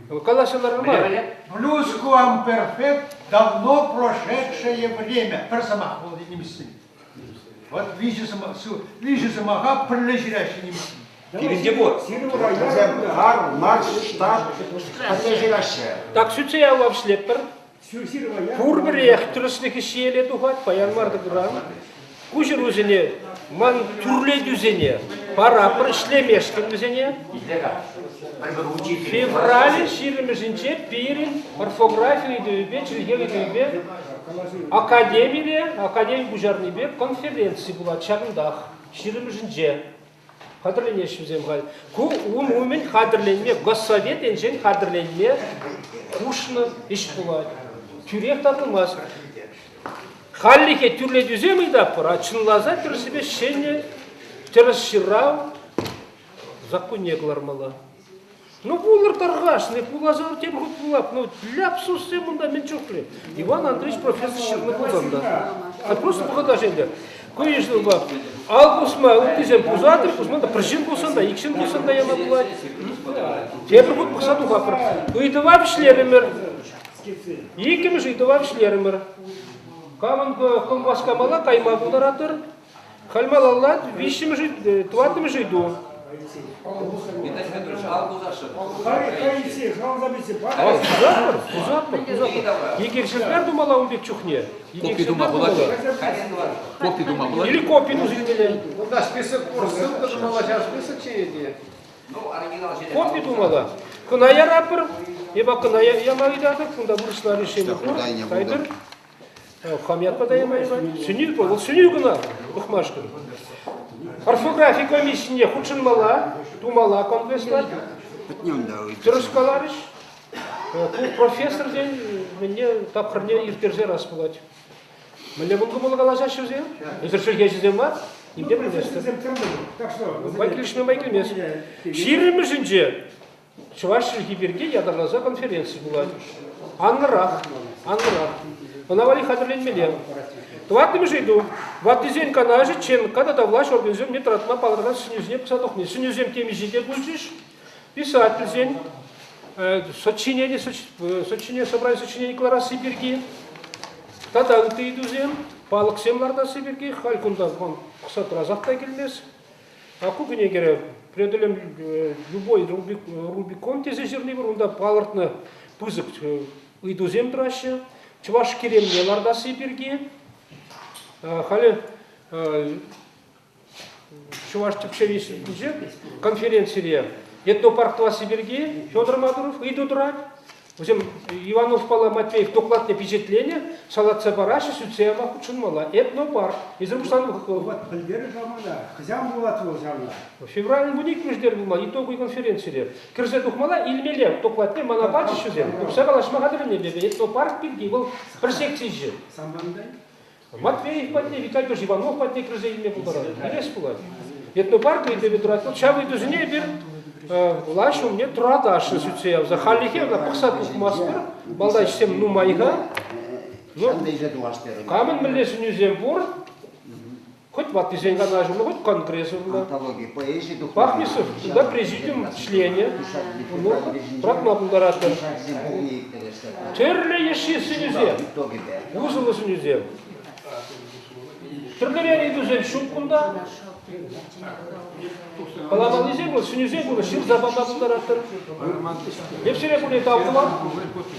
Калаҫӑлар мар. Плюс куамперфект давно прошедшее время. Пӗр сӑмах вӑл нимӗҫсен. Вот виҫӗ сӑмаха пӗрле ҫыраҫҫӗ нимӗҫсем. Пирӗнте пур. Вӗсем Карл Маркс штат пӗрле ҫыраҫҫӗ. Так сӳтсе явап ӗҫлетпӗр. Пурпӗрех тӗрӗслӗхӗ ҫиеле тухать, паян мар тӑкӑран. Куҫӑрусене, ман тӳрлетӳсене параппӑр ӗҫлемешкӗн вӗсене. Февраль ҫирӗмӗшӗнче пирӗн орфографи ыйтӑвӗпе, чӗлхе ыйтӑвӗпе академире, академи пуҫарнипе конференци пулать ҫакӑнтах, ҫирӗмӗшӗнче. Хатӗрленеҫҫӗ вӗсем халь. Ку ун умӗн хатӗрленме, госсовет енчен хатӗрленме хушнӑ ӗҫ пулать. Тӳрех татӑлмасть. Хальлӗхе тӳрлетӳсем ыйтатпӑр, а чӑнласа тӗрӗссипе ҫӗнӗ тӗрӗс ҫырав законне кӑлармалла. Ну, вулӑр тархасшӑн, вуласа тепӗр хут вулап. Ну, ляпсуссем унта мӗн чухлӗ. Иван Андреевич профессор ҫырнӑ пулсан та. А просто вӑхӑта ӗнтӗ. Ку йышӑнупа ал пусма ыттисем пусатӑр, пусман та пӗр ҫын пуссан та, ик ҫын пуссан та яма пулать. Тепӗр хут пӑхса тухатпӑр. Ыйтӑва вӗҫлерӗмӗр. Иккӗмӗш ыйтӑва вӗҫлерӗмӗр. Камӑн кӑмпаскамалла кайма пултаратӑр. Халь малалла виҫҫӗмӗш, тӑваттӑмӗш ыйту. Пусатпӑр, пусатпӑр, пусатпӑр. Икерчӗлпер тумалла ун пек чухне. Копи тума пулать. Копи тума пулать. Или копи туса илмелле. Унта список пур, ссылка тумалла, ҫав список ҫине Копи тумалла. Кӑна яратпӑр. Эпӗ кӑна яма ыйтатӑп. Кунта вырӑсла решени пур. Кайтӑр. Хам ятпа та яма юрать. Сӗнӳ вӑл сӗнӳ кӑна пӑхмашкӑн. Орфографи комиссине хутшӑнмалла, тумалла конгресра. Тӗрӗс каларӗҫ. Ку профессорсен мӗнне тапхӑрне ирттерсе рас пулать. Мӗнле мӑн кӑмӑллӑ калаҫаҫҫӗ вӗсем? Эсир чӗлхеҫӗсем мар, ним те пӗлместӗр. Май килӗшме май килмест. Ҫирӗмӗшӗнче Чӑваш чӗлхи пирки ятарласа конференци пулать. Анлӑрах, анлӑрах. Ӑна валли хатӗрленмелле. Тӑваттӑмӗш ыйту. Ваттисен канашӗ ЧНК тата влаҫ органӗсем умне тӑратма палӑртакан сӗнӳсене пӑхса тухни. Сӗнӳсем темиҫе те пулчӗҫ. Писательсен сочинени, сочинени, собрание сочинени кӑларасси пирки тата ытти ыйтусем, палӑксем лартасси пирки халь кунта пӑхса тӑрасах та килмест. А ку кӗнекере преодолем любой Рубикон тесе ҫырни пур, унта палӑртнӑ пысӑк ыйтусем тӑраҫҫӗ. Чӑваш керемне лартасси пирки. Халӗ Чӑваш тӗпчев институтӗнче конференцире этнопарк тӑвасси пирки Федор Мадуров ыйту тӑрать. Вӗсем Ивановпала Матвеев докладне пичетленӗ, салатса параҫҫӗ, сӳтсе яма хутшӑнмалла. Этнопарк. Эсир пуҫланӑ Вот пӗлтерӗш мана. Хӑҫан пулать вӑл ҫавна? Февралӗн вуниккӗмӗш те пулмалла, итоговый конференцире. Кӗрсе тухмалла, илмелле докладне мана пачӗҫ вӗсем. Тухса калаҫма хатӗрленнӗ эпӗ. Этнопарк пирки вӑл пӗр секцийӗ. Самбандай? Матвеев патне, Виталий Петрович Иванов патне кӗрсе илме пултарать. Илес пулать. Этнопарк ыйтӑвӗ тӑрать. Вот ҫав ыйтусене эпир влаҫ умне тӑратасшӑн сӳтсе явса. Хальлӗхе ӑна пӑхса тухмастпӑр. Малта ӗҫсем нумай-ха. Ну, камӑн мӗнле сӗнӳсем пур, хоть ваттисен канашӗ, хоть конгресс урлӑ. Пахмисов кунта президиум членӗ. Ну, тӑратма пултаратпӑр. Тӗрлӗ йышши сӗнӳсем, усӑллӑ сӗнӳсем. Тӗрлӗрен ыйтусем ҫук кунта. Каламаллисем вӑл, сӗнӳсем пулнӑ, ҫырса пама пултаратӑр. Эп сире пурне тав тӑвам.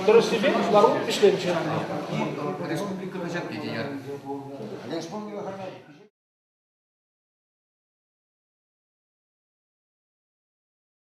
Тӗрӗссипе лару вӗҫленчӗ. Республика хаҫатне те яр. Республика хаҫат.